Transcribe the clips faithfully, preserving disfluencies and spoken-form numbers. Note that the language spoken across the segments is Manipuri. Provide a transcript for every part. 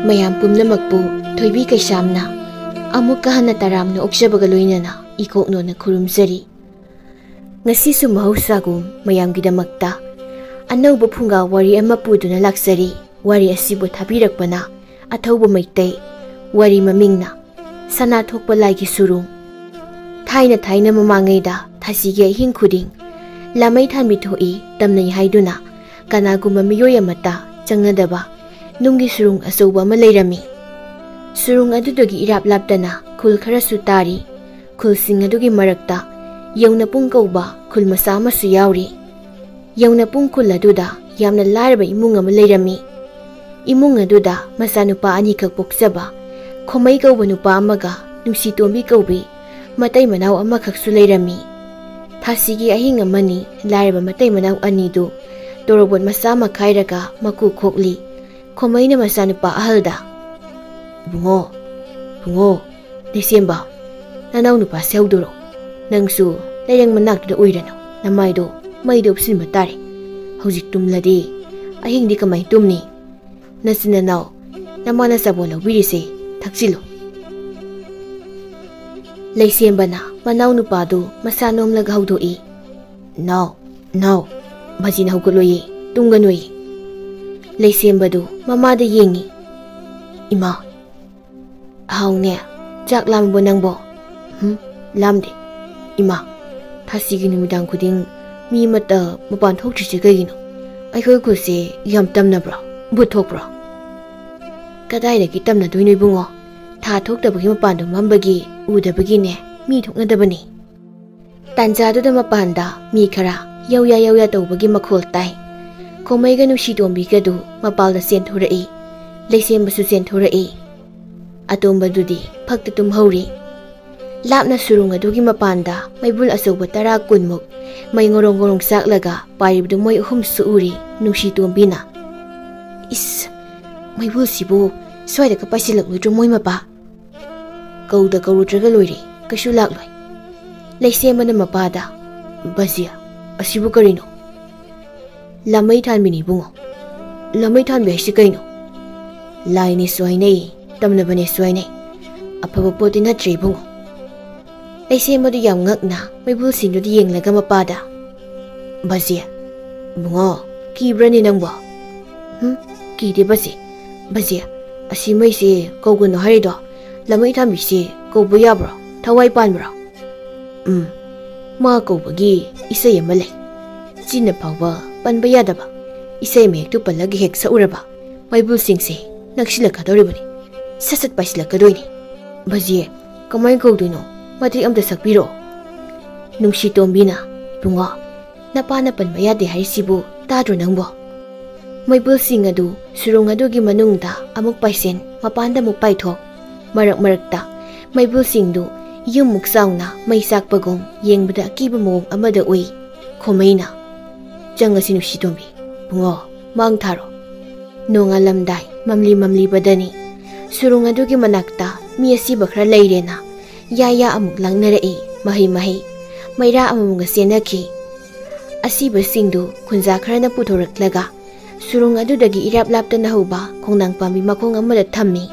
ꯃꯌꯥꯝ ꯄꯨꯝꯅꯃꯛꯄꯨ ꯊꯣꯏꯕꯤ ꯀꯩꯁꯥꯝꯅ ꯑꯃꯨꯛꯀ ꯍꯟꯅ ꯇꯔꯥꯝꯅ ꯑꯣꯛꯆꯕꯒ ꯂꯣꯏꯅꯅ ꯏꯀꯣꯛꯅꯣꯅ ꯈꯨꯔꯨꯝꯖꯔꯤ꯫ ꯉꯁꯤꯁꯨ ꯃꯍꯧꯁꯥꯒꯨꯝ ꯃꯌꯥꯝꯒꯤꯗꯃꯛꯇ ꯑꯅꯧꯕ ꯐꯨꯡꯒꯥ ꯋꯥꯔꯤ ꯑꯃ ꯄꯨꯗꯨꯅ ꯂꯥꯛꯆꯔꯤ꯫ ꯋꯥꯔꯤ ꯑꯁꯤꯕꯨ ꯊꯥꯕꯤꯔꯛꯄꯅ ꯑꯊꯧꯕ ꯃꯩꯇꯩ, ꯋꯥꯔꯤ ꯃꯃꯤꯡꯅ ꯁꯅꯥ ꯊꯣꯛꯄ ꯂꯥꯏꯒꯤ ꯁꯨꯔꯨꯡ꯫ ꯊꯥꯏꯅ ꯊꯥꯏꯅ ꯃꯃꯥꯡꯉꯩꯗ ꯊꯥꯁꯤꯒꯤ ꯑꯍꯤꯡ ꯈꯨꯗꯤꯡ ꯂꯥꯃꯩ ꯊꯥꯟꯕꯤ ꯊꯣꯛꯏ ꯇꯝꯅꯩ ꯍꯥꯏꯗꯨꯅ ꯀꯅꯥꯒꯨꯝꯕ ꯃꯤꯑꯣꯏ ꯑꯃꯠꯇ ꯆꯪꯅꯗꯕ ꯅꯨꯡꯒꯤ ꯁꯨꯔꯨꯡ ꯑꯆꯧꯕ ꯑꯃ ꯂꯩꯔꯝꯃꯤ꯫ ꯁꯨꯔꯨꯡ ꯑꯗꯨꯗꯒꯤ ꯏꯔꯥꯞ ꯂꯥꯞꯇꯅ ꯈꯨꯜ ꯈꯔꯁꯨ ꯇꯥꯔꯤ꯫ ꯈꯨꯜꯁꯤꯡ ꯑꯗꯨꯒꯤ ꯃꯔꯛꯇ ꯌꯧꯅꯄꯨꯡ ꯀꯧꯕ ꯈꯨꯜ ꯃꯆꯥ ꯑꯃꯁꯨ ꯌꯥꯎꯔꯤ꯫ ꯌꯧꯅꯄꯨꯡ ꯈꯨꯜ ꯑꯗꯨꯗ ꯌꯥꯝꯅ ꯂꯥꯏꯔꯕ ꯏꯃꯨꯡ ꯑꯃ ꯂꯩꯔꯝꯃꯤ꯫ ꯏꯃꯨꯡ ꯑꯗꯨꯗ ꯃꯆꯥꯅꯨꯄꯥ ꯑꯅꯤꯈꯛ ꯄꯣꯛꯆꯕ ꯈꯣꯃꯩ ꯀꯧꯕ ꯅꯨꯄꯥ ꯑꯃꯒ ꯅꯨꯡꯁꯤꯇꯣꯝꯕꯤ ꯀꯧꯕꯤ ꯃꯇꯩ ꯃꯅꯥꯎ ꯑꯃꯈꯛꯁꯨ ꯂꯩꯔꯝꯃꯤ꯫ ꯊꯥꯁꯤꯒꯤ ꯑꯍꯤꯡ ꯑꯃꯅꯤ ꯂꯥꯏꯔꯕ ꯃꯇꯩ ꯃꯅꯥꯎ ꯑꯅꯤꯗꯨ ꯇꯣꯔꯣꯕꯣꯠ ꯃꯆꯥ ꯑꯃ ꯈꯥꯏꯔꯒ ꯃꯀꯨ ꯈꯣꯛꯂꯤ꯫ ꯈꯣꯃꯩꯅ ꯃꯆꯥꯅꯨꯄꯥ ꯑꯍꯜꯗ, "ꯏꯕꯨꯡꯉꯣ, ꯏꯕꯨꯡꯉꯣ, ꯂꯩꯁꯦꯝꯕ, ꯅꯅꯥꯎ ꯅꯨꯄꯥꯁꯦ ꯍꯧꯗꯣꯔꯛꯑꯣ꯫ ꯅꯪꯁꯨ ꯂꯩꯔꯪ ꯃꯅꯥꯛꯇꯨꯗ ꯎꯏꯔꯅꯨ꯫ ꯅꯃꯥꯏꯗꯣ ꯃꯩꯗ ꯎꯞꯁꯤꯟꯕ ꯇꯥꯔꯦ꯫ ꯍꯧꯖꯤꯛ ꯇꯨꯝꯂꯗꯤ ꯑꯍꯤꯡꯗꯤ ꯀꯃꯥꯏ ꯇꯨꯝꯅꯤ? ꯅꯆꯤꯟ ꯅꯅꯥꯎ ꯅꯃꯥꯅ ꯆꯕꯣ ꯂꯧꯕꯤꯔꯤꯁꯦ ꯊꯛꯆꯤꯜꯂꯨ꯫" ꯂꯩꯁꯦꯝꯕꯅ ꯃꯅꯥꯎ ꯅꯨꯄꯥꯗꯨ ꯃꯁꯥ ꯅꯣꯝꯂꯒ ꯍꯧꯗꯣꯛꯏ꯫ "ꯅꯥꯎ, ꯅꯥꯎ, ꯃꯁꯤꯅ ꯍꯧꯒꯠꯂꯣꯏꯌꯦ, ꯇꯨꯝꯒꯅꯨꯌꯦ꯫" ꯂꯩꯁꯦꯝꯕꯗꯨ ꯃꯃꯥꯗ ꯌꯦꯡꯉꯤ꯫ "ꯏꯃꯥ, ꯍꯥꯎꯅꯦ, ꯆꯥꯛ ꯂꯥꯝꯕꯣ ꯅꯪꯕꯣ?" "ꯍꯨꯝ, ꯂꯥꯝꯗꯦ꯫ ꯏꯃꯥ, ꯊꯥꯁꯤꯒꯤ ꯅꯨꯃꯤꯗꯥꯡ ꯈꯨꯗꯤꯡ ꯃꯤ ꯑꯃꯠꯇ ꯃꯄꯥꯟ ꯊꯣꯛꯇ꯭ꯔꯤꯁꯦ ꯀꯩꯒꯤꯅꯣ? ꯑꯩꯈꯣꯏ ꯈꯨꯜꯁꯦ ꯌꯥꯝ ꯇꯝꯅꯕ꯭ꯔꯣ? ꯚꯨꯠ ꯊꯣꯛꯄ꯭ꯔꯣ?" "ꯀꯗꯥꯏꯗꯒꯤ ꯇꯝꯅꯗꯣꯏꯅꯣ ꯏꯕꯨꯡꯉꯣ? ꯊꯥ ꯊꯣꯛꯇꯕꯒꯤ ꯃꯄꯥꯟꯗꯣ ꯃꯝꯕꯒꯤ ꯎꯗꯕꯒꯤꯅꯦ ꯃꯤ ꯊꯣꯛꯅꯗꯕꯅꯤ꯫" ꯇꯥꯟꯖꯥꯗꯨꯗ ꯃꯄꯥꯟꯗ ꯃꯤ ꯈꯔ ꯌꯧꯌꯥ ꯌꯧꯌꯥ ꯇꯧꯕꯒꯤ ꯃꯈꯣꯜ ꯇꯥꯏ꯫ ꯈꯣꯃꯩꯒ ꯅꯨꯡꯁꯤꯇꯣꯝꯕꯤꯒꯗꯨ ꯃꯄꯥꯜꯗ ꯆꯦꯟꯊꯣꯔꯛꯏ꯫ ꯂꯩꯁꯦꯝꯕꯁꯨ ꯆꯦꯟꯊꯣꯔꯛꯏ꯫ ꯑꯇꯣꯝꯕꯗꯨꯗꯤ ꯐꯛꯇ ꯇꯨꯝꯍꯧꯔꯤ꯫ ꯂꯥꯞꯅ ꯁꯨꯔꯨꯡ ꯑꯗꯨꯒꯤ ꯃꯄꯥꯟꯗ ꯃꯩꯕꯨꯜ ꯑꯆꯧꯕ ꯇꯔꯥ ꯀꯨꯟꯃꯨꯛ ꯃꯩ ꯉꯣꯔꯣꯡ ꯉꯣꯔꯣꯡ ꯆꯥꯛꯂꯒ ꯄꯥꯏꯔꯤꯕꯗꯨ ꯃꯣꯏ ꯑꯍꯨꯝꯁꯨ ꯎꯔꯤ꯫ ꯅꯨꯡꯁꯤꯇꯣꯝꯕꯤꯅ, "ꯏꯁ, ꯃꯩꯕꯨꯜꯁꯤꯕꯨ ꯁ꯭ꯋꯥꯏꯗꯒ ꯄꯥꯏꯁꯤꯜꯂꯛꯂꯣꯏꯗ꯭ꯔꯣ ꯃꯣꯏ ꯃꯄꯥ?" "ꯀꯧꯗ ꯀꯧꯔꯨꯗ꯭ꯔꯒ ꯂꯣꯏꯔꯦ, ꯀꯩꯁꯨ ꯂꯥꯛꯂꯣꯏ꯫" ꯂꯩꯁꯦꯝꯕꯅ ꯃꯄꯥꯗ, "ꯕꯖꯤꯌꯥ, ꯑꯁꯤꯕꯨ ꯀꯔꯤꯅꯣ?" "ꯂꯥꯃꯩ ꯊꯥꯟꯕꯤꯅꯤ ꯏꯕꯨꯡꯉꯣ꯫" "ꯂꯥꯃꯩ ꯊꯥꯟꯕꯤ ꯍꯥꯏꯁꯤ ꯀꯩꯅꯣ?" ꯂꯥꯏꯅꯦꯁꯨ ꯍꯥꯏꯅꯩ, ꯇꯝꯅꯕꯅꯦꯁꯨ ꯍꯥꯏꯅꯩ꯫ ꯑꯐꯕ ꯄꯣꯠꯇꯤ ꯅꯠꯇ꯭ꯔꯦ ꯏꯕꯨꯡꯉꯣ꯫ ꯂꯩꯁꯦꯝꯕꯗꯨ ꯌꯥꯝ ꯉꯛꯅ ꯃꯩꯕꯨꯜꯁꯤꯡꯗꯨꯗ ꯌꯦꯡꯂꯒ ꯃꯄꯥꯗ, "ꯕꯖꯦ, ꯏꯕꯨꯡꯉꯣ, ꯀꯤꯕ꯭ꯔꯅꯦ ꯅꯪꯕꯣ?" "ꯍꯨꯝ, ꯀꯤꯗꯦ ꯕꯖꯦ꯫ ꯕꯖꯦ, ꯑꯁꯤ ꯃꯩꯁꯦ ꯀꯧꯒꯅꯨ ꯍꯥꯏꯔꯤꯗꯣ, ꯂꯃꯩ ꯊꯥꯟꯕꯤꯁꯦ ꯀꯧꯕ ꯌꯥꯕ꯭ꯔꯣ? ꯊꯋꯥꯏ ꯄꯥꯟꯕ꯭ꯔꯣ?" "ꯎꯝ, ꯃꯥ ꯀꯧꯕꯒꯤ ꯏꯁꯩ ꯑꯃ ꯂꯩ꯫ ꯆꯤꯟꯅ ꯐꯥꯎꯕ ꯄꯟꯕ ꯌꯥꯗꯕ ꯏꯁꯩ ꯃꯌꯦꯛꯇꯨ ꯄꯜꯂꯒ ꯍꯦꯛ ꯁꯛꯎꯔꯕ, ꯃꯩꯕꯨꯜꯁꯤꯡꯁꯦ ꯅꯛꯁꯤꯜꯂꯛꯀꯗꯧꯔꯤꯕꯅꯤ꯫ ꯁꯠ ꯁꯠ ꯄꯥꯏꯁꯤꯜꯂꯛꯀꯗꯣꯏꯅꯤ꯫ ꯕꯖꯦ, ꯀꯃꯥꯏꯅ ꯀꯧꯗꯣꯏꯅꯣ? ꯃꯇꯦꯛ ꯑꯝꯇ ꯁꯛꯄꯤꯔꯛꯑꯣ꯫" ꯅꯨꯡꯁꯤ ꯇꯣꯝꯕꯤꯅ, "ꯏꯕꯨꯡꯉꯣ, ꯅꯄꯥꯅ ꯄꯟꯕ ꯌꯥꯗꯦ ꯍꯥꯏꯔꯤꯁꯤꯕꯨ ꯇꯥꯗ꯭ꯔꯣ ꯅꯪꯕꯣ?" ꯃꯩꯕꯨꯜꯁꯤꯡ ꯑꯗꯨ ꯁꯨꯔꯨꯡ ꯑꯗꯨꯒꯤ ꯃꯅꯨꯡꯗ ꯑꯃꯨꯛ ꯄꯥꯏꯁꯤꯟ, ꯃꯄꯥꯟꯗ ꯑꯃꯨꯛ ꯄꯥꯏꯊꯣꯛ꯫ ꯃꯔꯛ ꯃꯔꯛꯇ ꯃꯩꯕꯨꯜꯁꯤꯡꯗꯨ ꯌꯨꯝꯃꯨꯛ ꯆꯥꯎꯅ ꯃꯩ ꯆꯥꯛꯄꯒꯨꯝ ꯌꯦꯡꯕꯗ ꯑꯀꯤꯕ ꯃꯑꯣꯡ ꯑꯃꯗ ꯎꯏ꯫ ꯈꯣꯃꯩꯅ, "ꯆꯪꯉꯁꯤ ꯅꯨꯡꯁꯤ ꯇꯣꯝꯕꯤ꯫ ꯏꯕꯨꯡꯉꯣ, ꯃꯥꯡ ꯊꯥꯔꯣ꯫" ꯅꯣꯡꯉꯥꯜꯂꯝꯗꯥꯏ ꯃꯝꯂꯤ ꯃꯝꯂꯤꯕꯗꯅꯤ꯫ ꯁꯨꯔꯨꯡ ꯑꯗꯨꯒꯤ ꯃꯅꯥꯛꯇ ꯃꯤ ꯑꯁꯤꯕ ꯈꯔ ꯂꯩꯔꯦꯅ ꯌꯥ ꯌꯥ ꯑꯃꯨꯛ ꯂꯥꯡꯅꯔꯛꯏ꯫ ꯃꯍꯩ ꯃꯍꯩ ꯃꯩꯔꯥ ꯑꯃꯃꯝꯒ ꯆꯦꯟꯅꯈꯤ꯫ ꯑꯁꯤꯕꯁꯤꯡꯗꯨ ꯈꯨꯟꯖꯥ ꯈꯔꯅ ꯄꯨꯊꯣꯔꯛꯂꯒ ꯁꯨꯔꯨꯡ ꯑꯗꯨꯗꯒꯤ ꯏꯔꯥꯞ ꯂꯥꯞꯇꯅ ꯍꯧꯕ ꯈꯣꯡꯅꯥꯡ ꯄꯥꯝꯕꯤ ꯃꯈꯣꯡ ꯑꯃꯗ ꯊꯝꯃꯤ꯫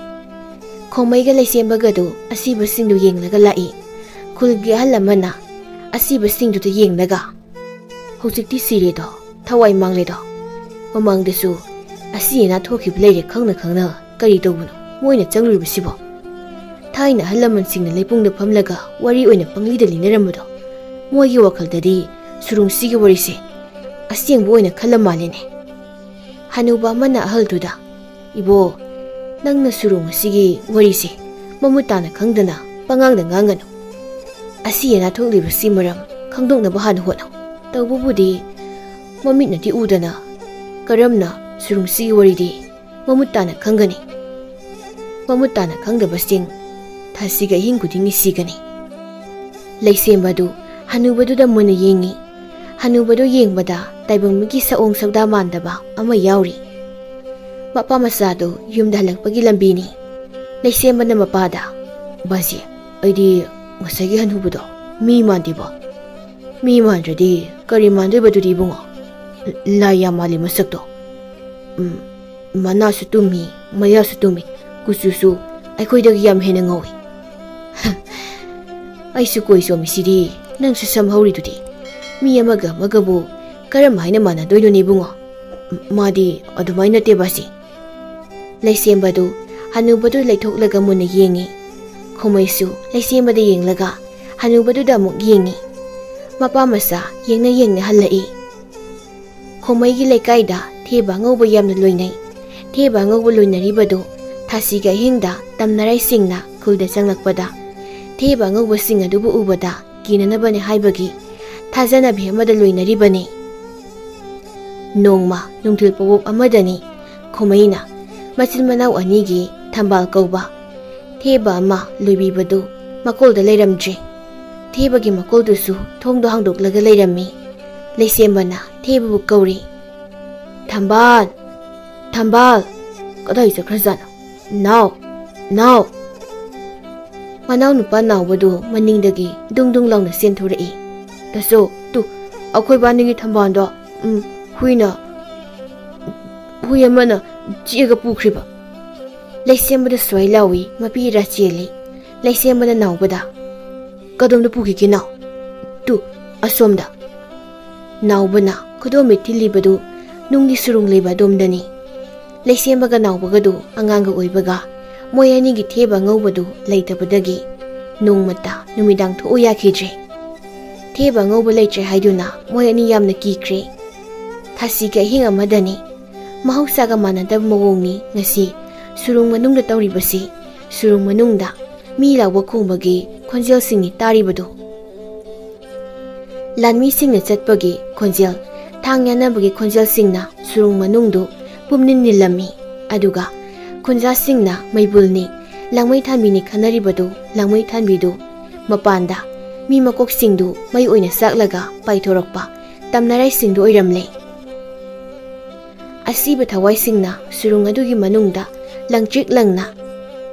ꯈꯣꯡꯃꯩꯒ ꯂꯩꯁꯦꯝꯕꯒꯗꯨ ꯑꯁꯤꯕꯁꯤꯡꯗꯨ ꯌꯦꯡꯂꯒ ꯂꯥꯛꯏ꯫ ꯈꯨꯜꯒꯤ ꯑꯍꯜ ꯑꯃꯅ ꯑꯁꯤꯕꯁꯤꯡꯗꯨꯗ ꯌꯦꯡꯂꯒ, "ꯍꯧꯖꯤꯛꯇꯤ ꯁꯤꯔꯦꯗꯣ, ꯊꯋꯥꯏ ꯃꯥꯡꯂꯦꯗꯣ꯫ ꯃꯃꯥꯡꯗꯁꯨ ꯑꯁꯤ ꯑꯅꯥ ꯊꯣꯛꯈꯤꯕ ꯂꯩꯔꯦ ꯈꯪꯅ ꯈꯪꯅ꯫ ꯀꯔꯤ ꯇꯧꯕꯅꯣ ꯃꯣꯏꯅ ꯆꯪꯂꯨꯔꯤꯕꯁꯤꯕꯣ? ꯊꯥꯏꯅ ꯑꯍꯜ ꯂꯃꯟꯁꯤꯡꯅ ꯂꯩꯄꯨꯡꯗ ꯐꯝꯂꯒ ꯋꯥꯔꯤ ꯑꯣꯏꯅ ꯄꯪꯂꯤꯗ ꯂꯤꯅꯔꯝꯕꯗꯣ, ꯃꯣꯏꯒꯤ ꯋꯥꯈꯜꯗꯗꯤ ꯁꯨꯔꯨꯡꯁꯤꯒꯤ ꯋꯥꯔꯤꯁꯦ ꯑꯁꯦꯡꯕ ꯑꯣꯏꯅ ꯈꯜꯂ ꯃꯥꯜꯂꯦꯅꯦ꯫" ꯍꯅꯨꯕ ꯑꯃꯅ ꯑꯍꯜꯗꯨꯗ, "ꯏꯕꯣ, ꯅꯪꯅ ꯁꯨꯔꯨꯡ ꯑꯁꯤꯒꯤ ꯋꯥꯔꯤꯁꯦ ꯃꯃꯨꯠ ꯇꯥꯅ ꯈꯪꯗꯅ ꯄꯉꯥꯡꯗ ꯉꯥꯡꯒꯅꯨ꯫ ꯑꯁꯤ ꯑꯅꯥ ꯊꯣꯛꯂꯤꯕꯁꯤ ꯃꯔꯝ ꯈꯪꯗꯣꯛꯅꯕ ꯍꯥꯟꯅ ꯍꯣꯠꯅꯧ꯫ ꯇꯧꯕꯕꯨꯗꯤ ꯃꯃꯤꯠꯅꯗꯤ ꯎꯗꯅ ꯀꯔꯝꯅ ꯁꯨꯔꯨꯡꯁꯤꯒꯤ ꯋꯥꯔꯤꯗꯤ ꯃꯃꯨꯠ ꯇꯥꯅ ꯈꯪꯒꯅꯤ? ꯃꯃꯨꯠ ꯇꯥꯅ ꯈꯪꯗꯕꯁꯤꯡ ꯊꯥꯁꯤꯒ ꯑꯍꯤꯡ ꯈꯨꯗꯤꯡꯒꯤ ꯁꯤꯒꯅꯤ꯫" ꯂꯩꯁꯦꯝꯕꯗꯨ ꯍꯅꯨꯕꯗꯨꯗ ꯃꯨꯟꯅ ꯌꯦꯡꯉꯤ꯫ ꯍꯅꯨꯕꯗꯨ ꯌꯦꯡꯕꯗ ꯇꯥꯏꯕꯪ ꯃꯤꯒꯤ ꯁꯛꯑꯣꯡ ꯁꯛꯗꯥ ꯃꯥꯟꯗꯕ ꯑꯃ ꯌꯥꯎꯔꯤ꯫ ꯃꯄꯥ ꯃꯆꯥꯗꯨ ꯌꯨꯝꯗ ꯍꯜꯂꯛꯄꯒꯤ ꯂꯝꯕꯤꯅꯤ꯫ ꯂꯩꯁꯦꯝꯕꯅ ꯃꯄꯥꯗ, "ꯕꯥꯖꯤ, ꯑꯩꯗꯤ ꯉꯁꯥꯏꯒꯤ ꯍꯅꯨꯕꯗꯣ ꯃꯤ ꯃꯥꯟꯗꯦꯕꯣ꯫" "ꯃꯤ ꯃꯥꯟꯗ꯭ꯔꯗꯤ ꯀꯔꯤ ꯃꯥꯟꯗꯣꯏꯕ ꯑꯗꯨꯗꯤ ꯏꯕꯨꯡꯉꯣ? ꯂꯥꯏ ꯌꯥꯝ ꯃꯥꯜꯂꯤ ꯃꯁꯛꯇꯣ꯫" "ꯎꯝ, ꯃꯅꯥꯁꯨ ꯇꯨꯝꯃꯤ, ꯃꯌꯥꯁꯨ ꯇꯨꯝꯃꯤ, ꯀꯨꯆꯨꯁꯨ ꯑꯩꯈꯣꯏꯗꯒꯤ ꯌꯥꯝ ꯍꯦꯟꯅ ꯉꯧꯏ꯫ ꯑꯩꯁꯨ ꯀꯣꯏ ꯆꯣꯝꯃꯤꯁꯤꯗꯤ, ꯅꯪꯁꯨ ꯁꯝ ꯍꯧꯔꯤꯗꯨꯗꯤ꯫ ꯃꯤ ꯑꯃꯒ ꯑꯃꯒꯕꯨ ꯀꯔꯝ ꯍꯥꯏꯅ ꯃꯥꯟꯅꯗꯣꯏꯅꯣꯅꯦ ꯏꯕꯨꯡꯉꯣ? ꯃꯥꯗꯤ ꯑꯗꯨꯃꯥꯏꯅ ꯅꯠꯇꯦꯕ ꯁꯤ꯫ ꯂꯩꯁꯦꯝꯕꯗꯨ ꯍꯅꯨꯕꯗꯨ ꯂꯩꯊꯣꯛꯂꯒ ꯃꯨꯟꯅ ꯌꯦꯡꯉꯤ꯫ ꯈꯣꯃꯩꯁꯨ ꯂꯩꯁꯦꯝꯕꯗ ꯌꯦꯡꯂꯒ ꯍꯅꯨꯕꯗꯨꯗ ꯑꯃꯨꯛ ꯌꯦꯡꯉꯤ꯫ ꯃꯄꯥ ꯃꯆꯥ ꯌꯦꯡꯅ ꯌꯦꯡꯅ ꯍꯜꯂꯛꯏ꯫ ꯈꯣꯃꯩꯒꯤ ꯂꯩꯀꯥꯏꯗ ꯊꯦꯕ ꯑꯉꯧꯕ ꯌꯥꯝꯅ ꯂꯣꯏꯅꯩ꯫ ꯊꯦꯕ ꯑꯉꯧꯕ ꯂꯣꯏꯅꯔꯤꯕꯗꯨ ꯊꯥꯁꯤꯒꯤ ꯑꯍꯤꯡꯗ ꯇꯝꯅꯔꯥꯏꯁꯤꯡꯅ ꯈꯨꯜꯗ ꯆꯪꯂꯛꯄꯗ ꯊꯦꯕ ꯑꯉꯧꯕꯁꯤꯡ ꯑꯗꯨꯕꯨ ꯎꯕꯗ ꯀꯤꯅꯅꯕꯅꯤ ꯍꯥꯏꯕꯒꯤ ꯊꯥꯖꯅꯕꯤ ꯑꯃꯗ ꯂꯣꯏꯅꯔꯤꯕꯅꯤ꯫ ꯅꯣꯡꯃ ꯅꯨꯡꯊꯤꯜ ꯄꯣꯛꯄ ꯑꯃꯗꯅꯤ ꯈꯣꯃꯩꯅ ꯃꯆꯤꯟ ꯃꯅꯥꯎ ꯑꯅꯤꯒꯤ ꯊꯝꯕꯥꯜ ꯀꯧꯕ ꯊꯦꯕ ꯑꯃ ꯂꯣꯏꯕꯤꯕꯗꯨ ꯃꯀꯣꯜꯗ ꯂꯩꯔꯝꯗ꯭ꯔꯦ꯫ ꯊꯦꯕꯒꯤ ꯃꯀꯣꯜꯗꯨꯁꯨ ꯊꯣꯡꯗꯣ ꯍꯥꯡꯗꯣꯛꯂꯒ ꯂꯩꯔꯝꯃꯤ꯫ ꯂꯩꯁꯦꯝꯕꯅ ꯊꯦꯕꯕꯨ ꯀꯧꯔꯤ, "ꯊꯝꯕꯥꯜ! ꯊꯝꯕꯥꯜ! ꯀꯗꯥꯏ ꯆꯠꯈ꯭ꯔꯖꯥꯠꯅꯣ? ꯅꯥꯎ! ꯅꯥꯎ!" ꯃꯅꯥꯎꯅꯨꯄꯥ ꯅꯥꯎꯕꯗꯨ ꯃꯅꯤꯡꯗꯒꯤ ꯗꯨꯡ ꯗꯨꯡ ꯂꯥꯎꯅ ꯆꯦꯟꯊꯣꯔꯛꯏ꯫ "ꯇꯥꯆꯧ, ꯇꯨ, ꯑꯩꯈꯣꯏ ꯕꯥꯅꯤꯒꯤ ꯊꯝꯕꯥꯜꯗꯣ, ꯎꯝ, ꯍꯨꯏꯅ, ꯍꯨꯏ ꯑꯃꯅ ꯆꯤꯛꯑꯒ ꯄꯨꯈ꯭ꯔꯤꯕ꯫" ꯂꯩꯁꯦꯝꯕꯗ ꯁ꯭ꯋꯥꯏ ꯂꯥꯎꯏ, ꯃꯄꯤ ꯏꯔꯥ ꯆꯦꯜꯂꯤ꯫ ꯂꯩꯁꯦꯝꯕꯅ ꯅꯥꯎꯕꯗ, "ꯀꯗꯣꯝꯗ ꯄꯨꯈꯤꯒꯦ ꯅꯥꯎ?" "ꯇꯨ, ꯑꯁꯣꯝꯗ꯫" ꯅꯥꯎꯕꯅ ꯈꯨꯗꯣꯝꯕꯤ ꯊꯤꯜꯂꯤꯕꯗꯨ ꯅꯨꯡꯒꯤ ꯁꯨꯔꯨꯡ ꯂꯩꯕ ꯑꯗꯣꯝꯗꯅꯤ꯫ ꯂꯩꯁꯦꯝꯕꯒ ꯅꯥꯎꯕꯒꯗꯨ ꯑꯉꯥꯡꯒ ꯑꯣꯏꯕꯒ ꯃꯣꯏ ꯑꯅꯤꯒꯤ ꯊꯦꯕ ꯑꯉꯧꯕꯗꯨ ꯂꯩꯇꯕꯗꯒꯤ ꯅꯣꯡꯃꯇ ꯅꯨꯃꯤꯗꯥꯡ ꯊꯣꯛꯎ ꯌꯥꯈꯤꯗ꯭ꯔꯦ꯫ ꯊꯦꯕ ꯑꯉꯧꯕ ꯂꯩꯇ꯭ꯔꯦ ꯍꯥꯏꯗꯨꯅ ꯃꯣꯏ ꯑꯅꯤ ꯌꯥꯝꯅ ꯀꯤꯈ꯭ꯔꯦ꯫ ꯊꯥꯁꯤꯒꯤ ꯑꯍꯤꯡ ꯑꯃꯗꯅꯤ꯫ ꯃꯍꯧꯁꯥꯒ ꯃꯥꯟꯅꯗꯕ ꯃꯑꯣꯡꯅꯤ ꯉꯁꯤ ꯁꯨꯔꯨꯡ ꯃꯅꯨꯡꯗ ꯇꯧꯔꯤꯕꯁꯤ꯫ ꯁꯨꯔꯨꯡ ꯃꯅꯨꯡꯗ ꯃꯤ ꯂꯥꯎꯕ ꯈꯣꯡꯕꯒꯤ ꯈꯣꯟꯖꯦꯜꯁꯤꯡꯅꯤ ꯇꯥꯔꯤꯕꯗꯨ꯫ ꯂꯥꯟꯃꯤꯁꯤꯡꯅ ꯆꯠꯄꯒꯤ ꯈꯣꯟꯖꯦꯜ, ꯊꯥꯡ ꯌꯥꯟꯅꯕꯒꯤ ꯈꯣꯟꯖꯦꯜꯁꯤꯡꯅ ꯁꯨꯔꯨꯡ ꯃꯅꯨꯡꯗꯨ ꯄꯨꯝꯅꯤꯜ ꯅꯤꯜꯂꯝꯃꯤ꯫ ꯑꯗꯨꯒ ꯈꯨꯟꯖꯥꯁꯤꯡꯅ ꯃꯩꯕꯨꯜꯅꯤ, ꯂꯥꯡꯃꯩ ꯊꯥꯟꯕꯤꯅꯤ ꯈꯟꯅꯔꯤꯕꯗꯨ, ꯂꯥꯡꯃꯩ ꯊꯥꯟꯕꯤꯗꯨ ꯃꯄꯥꯟꯗ ꯃꯤ ꯃꯀꯣꯛꯁꯤꯡꯗꯨ ꯃꯩ ꯑꯣꯏꯅ ꯆꯥꯛꯂꯒ ꯄꯥꯏꯊꯣꯔꯛꯄ ꯇꯝꯅꯔꯥꯏꯁꯤꯡꯗꯨ ꯑꯣꯏꯔꯝꯂꯦ꯫ ꯑꯁꯤꯕ ꯊꯋꯥꯏꯁꯤꯡꯅ ꯁꯨꯔꯨꯡ ꯑꯗꯨꯒꯤ ꯃꯅꯨꯡꯗ ꯂꯪꯇ꯭ꯔꯤꯛ ꯂꯪꯅ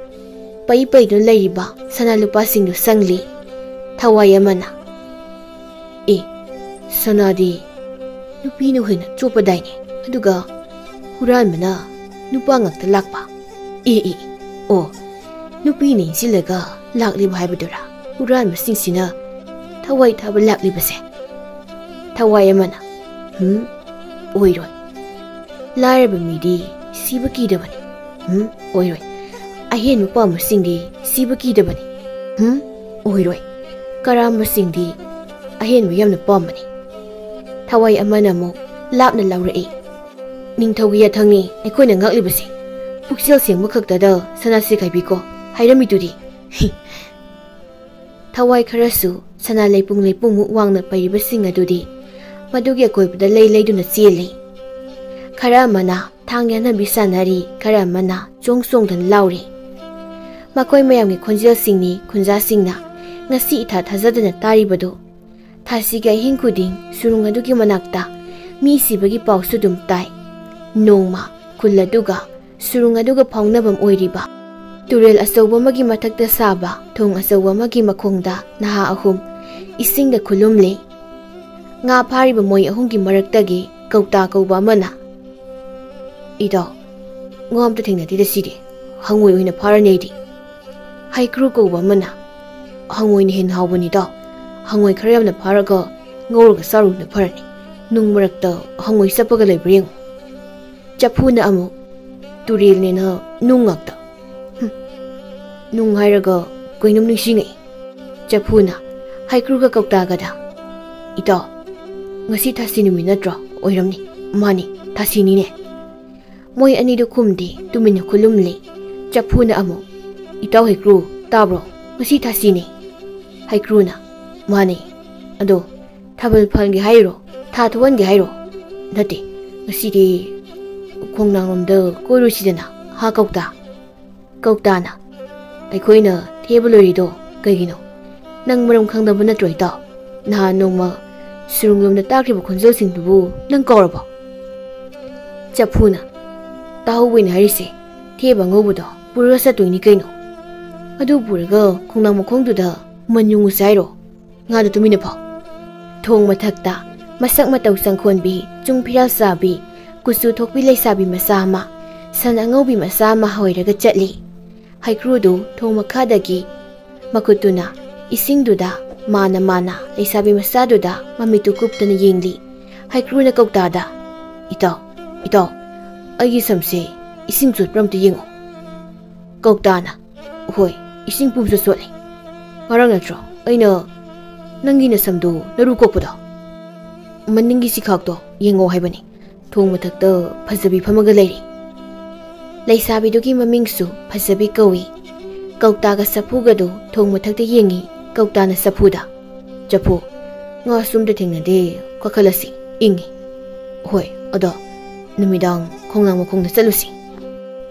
ꯄꯩ ꯄꯩꯗꯨꯅ ꯂꯩꯔꯤꯕ ꯁꯅꯥ ꯂꯨꯄꯥꯁꯤꯡꯗꯨ ꯁꯪꯂꯤ꯫ ꯊꯋꯥꯏ ꯑꯃꯅ, "ꯑꯦ, ꯁꯅꯥꯗꯤ ꯅꯨꯄꯤꯅ ꯍꯦꯟꯅ ꯆꯣꯞꯄꯗꯥꯏꯅꯦ, ꯑꯗꯨꯒ ꯍꯨꯔꯥꯟꯕꯅ ꯅꯨꯄꯥ ꯉꯥꯛꯇ ꯂꯥꯛꯄ꯫ ꯑꯦ, ꯑꯦ, ꯑꯣ, ꯅꯨꯄꯤꯅ ꯏꯟꯁꯤꯜꯂꯒ ꯂꯥꯛꯂꯤꯕ ꯍꯥꯏꯕꯗꯨꯔꯥ? ꯍꯨꯔꯥꯟꯕꯁꯤꯡꯁꯤꯅ ꯊꯋꯥꯏ ꯊꯥꯕ ꯂꯥꯛꯂꯤꯕꯁꯦ? ꯊꯋꯥꯏ ꯑꯃꯅ, "ꯍꯨꯝ, ꯑꯣꯏꯔꯣꯏ꯫ ꯂꯥꯏꯔꯕ ꯃꯤꯗꯤ ꯁꯤꯕ ꯀꯤꯗꯕꯅꯤ꯫ ꯍꯨꯝ, ꯑꯣꯏꯔꯣꯏ꯫ ꯑꯍꯦꯟꯕ ꯄꯥꯝꯕꯁꯤꯡꯗꯤ ꯁꯤꯕ ꯀꯤꯗꯕꯅꯤ꯫ ꯍꯨꯝ, ꯑꯣꯏꯔꯣꯏ꯫ ꯀꯔꯥꯝꯕꯁꯤꯡꯗꯤ ꯑꯍꯦꯟꯕ ꯌꯥꯝꯅ ꯄꯥꯝꯕꯅꯤ꯫" ꯊꯋꯥꯏ ꯑꯃꯅ ꯑꯃꯨꯛ ꯂꯥꯞꯅ ꯂꯥꯎꯔꯛꯏ, "ꯅꯤꯡꯊꯧꯒꯤ ꯌꯥꯊꯪꯅꯤ ꯑꯩꯈꯣꯏꯅ ꯉꯥꯛꯂꯤꯕꯁꯦ꯫ ꯄꯨꯛꯆꯦꯜ ꯁꯦꯡꯕ ꯈꯛꯇꯗ ꯁꯅꯥ ꯁꯦꯒꯥꯏꯕꯤꯀꯣ ꯍꯥꯏꯔꯝꯃꯤꯗꯨꯗꯤ꯫" ꯊꯋꯥꯏ ꯈꯔꯁꯨ ꯁꯅꯥ ꯂꯩꯄꯨꯡ ꯂꯩꯄꯨꯡꯃꯨꯛ ꯋꯥꯡꯅ ꯄꯩꯔꯤꯕꯁꯤꯡ ꯑꯗꯨꯗꯤ ꯃꯗꯨꯒꯤ ꯑꯀꯣꯏꯕꯗ ꯂꯩ ꯂꯩꯗꯨꯅ ꯆꯦꯜꯂꯤ꯫ ꯈꯔ ꯑꯃꯅ ꯊꯥꯡ ꯌꯥꯟꯅꯕꯤ ꯁꯥꯟꯅꯔꯤ, ꯈꯔ ꯑꯃꯅ ꯆꯣꯡ ꯆꯣꯡꯗꯨꯅ ꯂꯥꯎꯔꯤ꯫ ꯃꯈꯣꯏ ꯃꯌꯥꯝꯒꯤ ꯈꯣꯟꯖꯦꯜꯁꯤꯡꯅꯤ ꯈꯨꯟꯖꯥꯁꯤꯡꯅ ꯉꯁꯤ ꯏꯊꯥ ꯊꯥꯖꯗꯅ ꯇꯥꯔꯤꯕꯗꯨ꯫ ꯊꯥꯁꯤꯒꯤ ꯑꯍꯤꯡ ꯈꯨꯗꯤꯡ ꯁꯨꯔꯨꯡ ꯑꯗꯨꯒꯤ ꯃꯅꯥꯛꯇ ꯃꯤ ꯁꯤꯕꯒꯤ ꯄꯥꯎꯁꯨ ꯑꯗꯨꯝ ꯇꯥꯏ꯫ ꯅꯣꯡꯃ ꯈꯨꯜ ꯑꯗꯨꯒ ꯁꯨꯔꯨꯡ ꯑꯗꯨꯒ ꯐꯥꯎꯅꯐꯝ ꯑꯣꯏꯔꯤꯕ ꯇꯨꯔꯦꯜ ꯑꯆꯧꯕ ꯑꯃꯒꯤ ꯃꯊꯛꯇ ꯁꯥꯕ ꯊꯣꯡ ꯑꯆꯧꯕ ꯑꯃꯒꯤ ꯃꯈꯣꯡꯗ ꯅꯍꯥ ꯑꯍꯨꯝ ꯏꯁꯤꯡꯗ ꯈꯨꯂꯨꯝꯂꯤ꯫ ꯉꯥ ꯐꯥꯔꯤꯕ ꯃꯣꯏ ꯑꯍꯨꯝꯒꯤ ꯃꯔꯛꯇꯒꯤ ꯀꯧꯇꯥ ꯀꯧꯕ ꯑꯃꯅ, "ꯏꯇꯥꯎ, ꯉꯥ ꯑꯝꯇ ꯊꯦꯡꯅꯗꯦꯗ ꯁꯤꯗꯤ꯫ ꯍꯉꯣꯏ ꯑꯣꯏꯅ ꯐꯥꯔꯅꯤ ꯑꯩꯗꯤ꯫" ꯍꯩꯀ꯭ꯔꯨ ꯀꯧꯕ ꯑꯃꯅ, "ꯍꯉꯣꯏꯅ ꯍꯦꯟꯅ ꯍꯥꯎꯕꯅꯤ ꯏꯇꯥꯎ꯫ ꯍꯉꯣꯏ ꯈꯔ ꯌꯥꯝꯅ ꯐꯥꯔꯒ ꯉꯧꯔꯒ ꯆꯥꯔꯨꯕꯅ ꯐꯔꯅꯤ꯫ ꯅꯨꯡ ꯃꯔꯛꯇ ꯍꯉꯣꯏ ꯆꯠꯄꯒ ꯂꯩꯕ꯭ꯔꯥ ꯌꯦꯡꯉꯨ꯫" ꯆꯐꯨꯅ ꯑꯃꯨꯛ, "ꯇꯨꯔꯦꯜꯅꯦꯅ ꯅꯨꯡ ꯉꯥꯛꯇ꯫ ꯍꯨꯝ, ꯅꯨꯡ ꯍꯥꯏꯔꯒ ꯀꯩꯅꯣꯝ ꯅꯤꯡꯁꯤꯡꯉꯛꯏ꯫" ꯆꯐꯨꯅ ꯍꯩꯀ꯭ꯔꯨꯒ ꯀꯧꯇꯥꯒꯗ, "ꯏꯇꯥꯎ, ꯉꯁꯤ ꯊꯥꯁꯤ ꯅꯨꯃꯤꯠ ꯅꯠꯇ꯭ꯔꯣ?" "ꯑꯣꯏꯔꯝꯅꯤ꯫ ꯃꯥꯅꯤ, ꯊꯥꯁꯤꯅꯤꯅꯦ꯫" ꯃꯣꯏ ꯑꯅꯤꯗꯨ ꯈꯨꯝꯗꯦ, ꯇꯨꯃꯤꯟꯅ ꯈꯨꯂꯨꯝꯂꯤ꯫ ꯆꯐꯨꯅ ꯑꯃꯨꯛ, "ꯏꯇꯥꯎ ꯍꯩꯀ꯭ꯔꯨ, ꯇꯥꯕ꯭ꯔꯣ? ꯉꯁꯤ ꯊꯥꯁꯤꯅꯦ꯫" ꯍꯩꯀ꯭ꯔꯨꯅ, "ꯃꯥꯅꯦ꯫ ꯑꯗꯣ ꯊꯥꯕꯜ ꯐꯥꯟꯒꯦ ꯍꯥꯏꯔꯣ? ꯊꯥ ꯊꯣꯛꯍꯟꯒꯦ ꯍꯥꯏꯔꯣ?" "ꯅꯠꯇꯦ, ꯉꯁꯤꯗꯤ ꯈꯣꯡꯅꯥꯡꯂꯣꯝꯗ ꯀꯣꯏꯔꯨꯁꯤꯗꯅ, ꯍꯥ ꯀꯧꯇꯥ?" ꯀꯧꯇꯥꯅ, "ꯑꯩꯈꯣꯏꯅ ꯊꯦꯕ ꯂꯣꯏꯔꯤꯗꯣ ꯀꯩꯒꯤꯅꯣ? ꯅꯪ ꯃꯔꯝ ꯈꯪꯗꯕ ꯅꯠꯇ꯭ꯔꯣ ꯏꯇꯥꯎ? ꯅꯍꯥꯟ ꯅꯣꯡꯃ ꯁꯨꯔꯨꯡꯂꯣꯝꯗ ꯇꯥꯈ꯭ꯔꯤꯕ ꯈꯣꯟꯖꯦꯜꯁꯤꯡꯗꯨꯕꯨ ꯅꯪ ꯀꯥꯎꯔꯕꯣ?" ꯆꯐꯨꯅ, "ꯇꯥꯍꯧꯕꯩꯅꯦ ꯍꯥꯏꯔꯤꯁꯦ꯫ ꯊꯦꯕ ꯑꯉꯧꯕꯗꯣ ꯄꯨꯔꯒ ꯆꯠꯇꯣꯏꯅꯤ ꯀꯩꯅꯣ꯫ ꯑꯗꯨ ꯄꯨꯔꯒ ꯈꯣꯡꯅꯥꯡ ꯃꯈꯣꯡꯗꯨꯗ ꯃꯟ ꯌꯨꯡꯉꯨꯁꯦ ꯍꯥꯏꯔꯣ? ꯉꯥꯗꯨ ꯇꯨꯃꯤꯟꯅ ꯐꯥꯎ꯫" ꯊꯣꯡ ꯃꯊꯛꯇ ꯃꯁꯛ ꯃꯇꯧ ꯆꯪꯈꯣꯟꯕꯤ, ꯆꯨꯡ ꯐꯤꯔꯥꯜ ꯆꯥꯕꯤ, ꯀꯨꯆꯨ ꯊꯣꯛꯄꯤ ꯂꯩꯁꯥꯕꯤ ꯃꯆꯥ ꯑꯃ ꯁꯟ ꯑꯉꯧꯕꯤ ꯃꯆꯥ ꯑꯃ ꯍꯣꯏꯔꯒ ꯆꯠꯂꯤ꯫ ꯍꯩꯀ꯭ꯔꯨꯗꯨ ꯊꯣꯡ ꯃꯈꯥꯗꯒꯤ ꯃꯈꯨꯠꯇꯨꯅ ꯏꯁꯤꯡꯗꯨꯗ ꯃꯥꯅ ꯃꯥꯅ ꯂꯩꯁꯥꯕꯤ ꯃꯆꯥꯗꯨꯗ ꯃꯃꯤꯠꯇꯨ ꯀꯨꯞꯇꯅ ꯌꯦꯡꯂꯤ꯫ ꯍꯩꯀ꯭ꯔꯨꯅ ꯀꯧꯇꯥꯗ, "ꯏꯇꯥꯎ, ꯏꯇꯥꯎ, ꯑꯩꯒꯤ ꯁꯝꯁꯦ ꯏꯁꯤꯡ ꯆꯣꯠꯄ꯭ꯔ ꯑꯝꯇ ꯌꯦꯡꯉꯣ꯫" ꯀꯧꯇꯥꯅ, "ꯍꯣꯏ, ꯏꯁꯤꯡ ꯄꯨꯝꯁꯨ ꯆꯣꯠꯂꯦ꯫ ꯉꯔꯥꯡ ꯅꯠꯇ꯭ꯔꯣ ꯑꯩꯅ ꯅꯪꯒꯤ ꯅꯁꯝꯗꯨ ꯅꯔꯨ ꯀꯣꯛꯄꯗꯣ? ꯃꯅꯤꯡꯒꯤ ꯁꯤꯈꯥꯛꯇꯣ ꯌꯦꯡꯉꯣ ꯍꯥꯏꯕꯅꯤ꯫ ꯊꯣꯡ ꯃꯊꯛꯇ ꯐꯖꯕꯤ ꯐꯝꯃꯒ ꯂꯩꯔꯤ꯫" ꯂꯩꯁꯥꯕꯤꯗꯨꯒꯤ ꯃꯃꯤꯡꯁꯨ ꯐꯖꯕꯤ ꯀꯧꯏ꯫ ꯀꯧꯇꯥꯒ ꯆꯐꯨꯒꯗꯨ ꯊꯣꯡ ꯃꯊꯛꯇ ꯌꯦꯡꯉꯤ꯫ ꯀꯧꯇꯥꯅ ꯆꯐꯨꯗ, "ꯆꯐꯨ, ꯉꯥꯁꯨ ꯑꯝꯇ ꯊꯦꯡꯅꯗꯦ, ꯀꯥꯈꯠꯂꯁꯤ, ꯏꯪꯉꯤ꯫" "ꯍꯣꯏ, ꯑꯗꯣ ꯅꯨꯃꯤꯗꯥꯡ ꯈꯣꯡꯅꯥꯡ ꯃꯈꯣꯡꯗ ꯆꯠꯂꯨꯁꯤ꯫"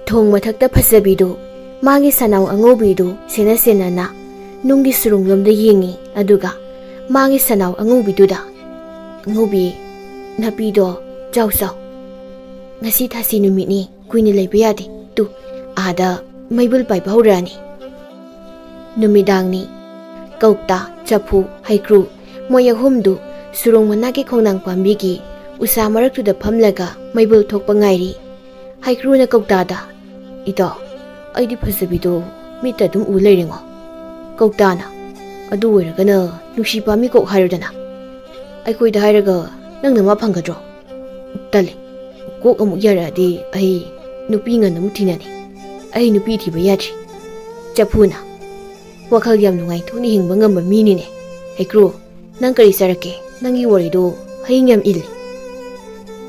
ꯊꯣꯡ ꯃꯊꯛꯇ ꯐꯖꯕꯤꯗꯨ ꯃꯥꯒꯤ ꯁꯅꯥꯎ ꯑꯉꯧꯕꯤꯗꯨ ꯁꯦꯟꯅ ꯁꯦꯟꯅꯅ ꯅꯨꯡꯒꯤ ꯁꯨꯔꯨꯡꯂꯣꯝꯗ ꯌꯦꯡꯉꯤ꯫ ꯑꯗꯨꯒ ꯃꯥꯒꯤ ꯁꯅꯥꯎ ꯑꯉꯧꯕꯤꯗꯨꯗ, "ꯑꯉꯧꯕꯤ, ꯅꯥꯄꯤꯗꯣ ꯆꯥꯎ ꯆꯥꯎ꯫ ꯉꯁꯤ ꯊꯥꯁꯤ ꯅꯨꯃꯤꯠꯅꯤ, ꯀꯨꯏꯅ ꯂꯩꯕ ꯌꯥꯗꯦ꯫ ꯇꯨ, ꯑꯥꯗ ꯃꯩꯕꯨꯜ ꯄꯥꯏꯕ ꯍꯧꯔꯛꯑꯅꯤ꯫" ꯅꯨꯃꯤꯗꯥꯡꯅꯤ꯫ ꯀꯧꯇꯥ, ꯆꯐꯨ, ꯍꯩꯀ꯭ꯔꯨ, ꯃꯣꯏ ꯑꯍꯨꯝꯗꯨ ꯁꯨꯔꯣꯡ ꯃꯅꯥꯛꯀꯤ ꯈꯣꯡꯅꯥꯡ ꯄꯥꯝꯕꯤꯒꯤ ꯎꯁꯥ ꯃꯔꯛꯇꯨꯗ ꯐꯝꯂꯒ ꯃꯩꯕꯨꯜ ꯊꯣꯛꯄ ꯉꯥꯏꯔꯤ꯫ ꯍꯩꯀ꯭ꯔꯨꯅ ꯀꯧꯇꯥꯗ, "ꯏꯇꯥꯎ, ꯑꯩꯗꯤ ꯐꯖꯕꯤꯗꯣ ꯃꯤꯠꯇ ꯑꯗꯨꯝ ꯎ ꯂꯩꯔꯦꯉꯣ꯫" ꯀꯧꯇꯥꯅ, "ꯑꯗꯨ ꯑꯣꯏꯔꯒꯅ ꯅꯨꯡꯁꯤ ꯄꯥꯝꯃꯤ ꯀꯣꯛ ꯍꯥꯏꯔꯨꯗꯅ꯫ ꯑꯩꯈꯣꯏꯗ ꯍꯥꯏꯔꯒ ꯅꯪꯅ ꯃꯥ ꯐꯪꯒꯗ꯭ꯔꯣ? ꯇꯜꯂꯤ꯫ ꯀꯣꯛ ꯑꯃꯨꯛ ꯌꯥꯔꯛꯑꯗꯤ ꯑꯩ ꯅꯨꯄꯤ ꯉꯟꯅ ꯑꯃꯨꯛ ꯊꯤꯅꯅꯤ꯫ ꯑꯩ ꯅꯨꯄꯤ ꯊꯤꯕ ꯌꯥꯗ꯭ꯔꯤ꯫" ꯆꯐꯨꯅ, "ꯋꯥꯈꯜ ꯌꯥꯝ ꯅꯨꯡꯉꯥꯏꯊꯣꯛꯅ ꯍꯤꯡꯕ ꯉꯝꯕ ꯃꯤꯅꯤꯅꯦ꯫ ꯍꯩꯀ꯭ꯔꯨ, ꯅꯪ ꯀꯔꯤ ꯆꯥꯔꯛꯀꯦ? ꯅꯪꯒꯤ ꯋꯥꯔꯤꯗꯣ ꯍꯌꯤꯡ ꯌꯥꯝ ꯏꯜꯂꯤ꯫"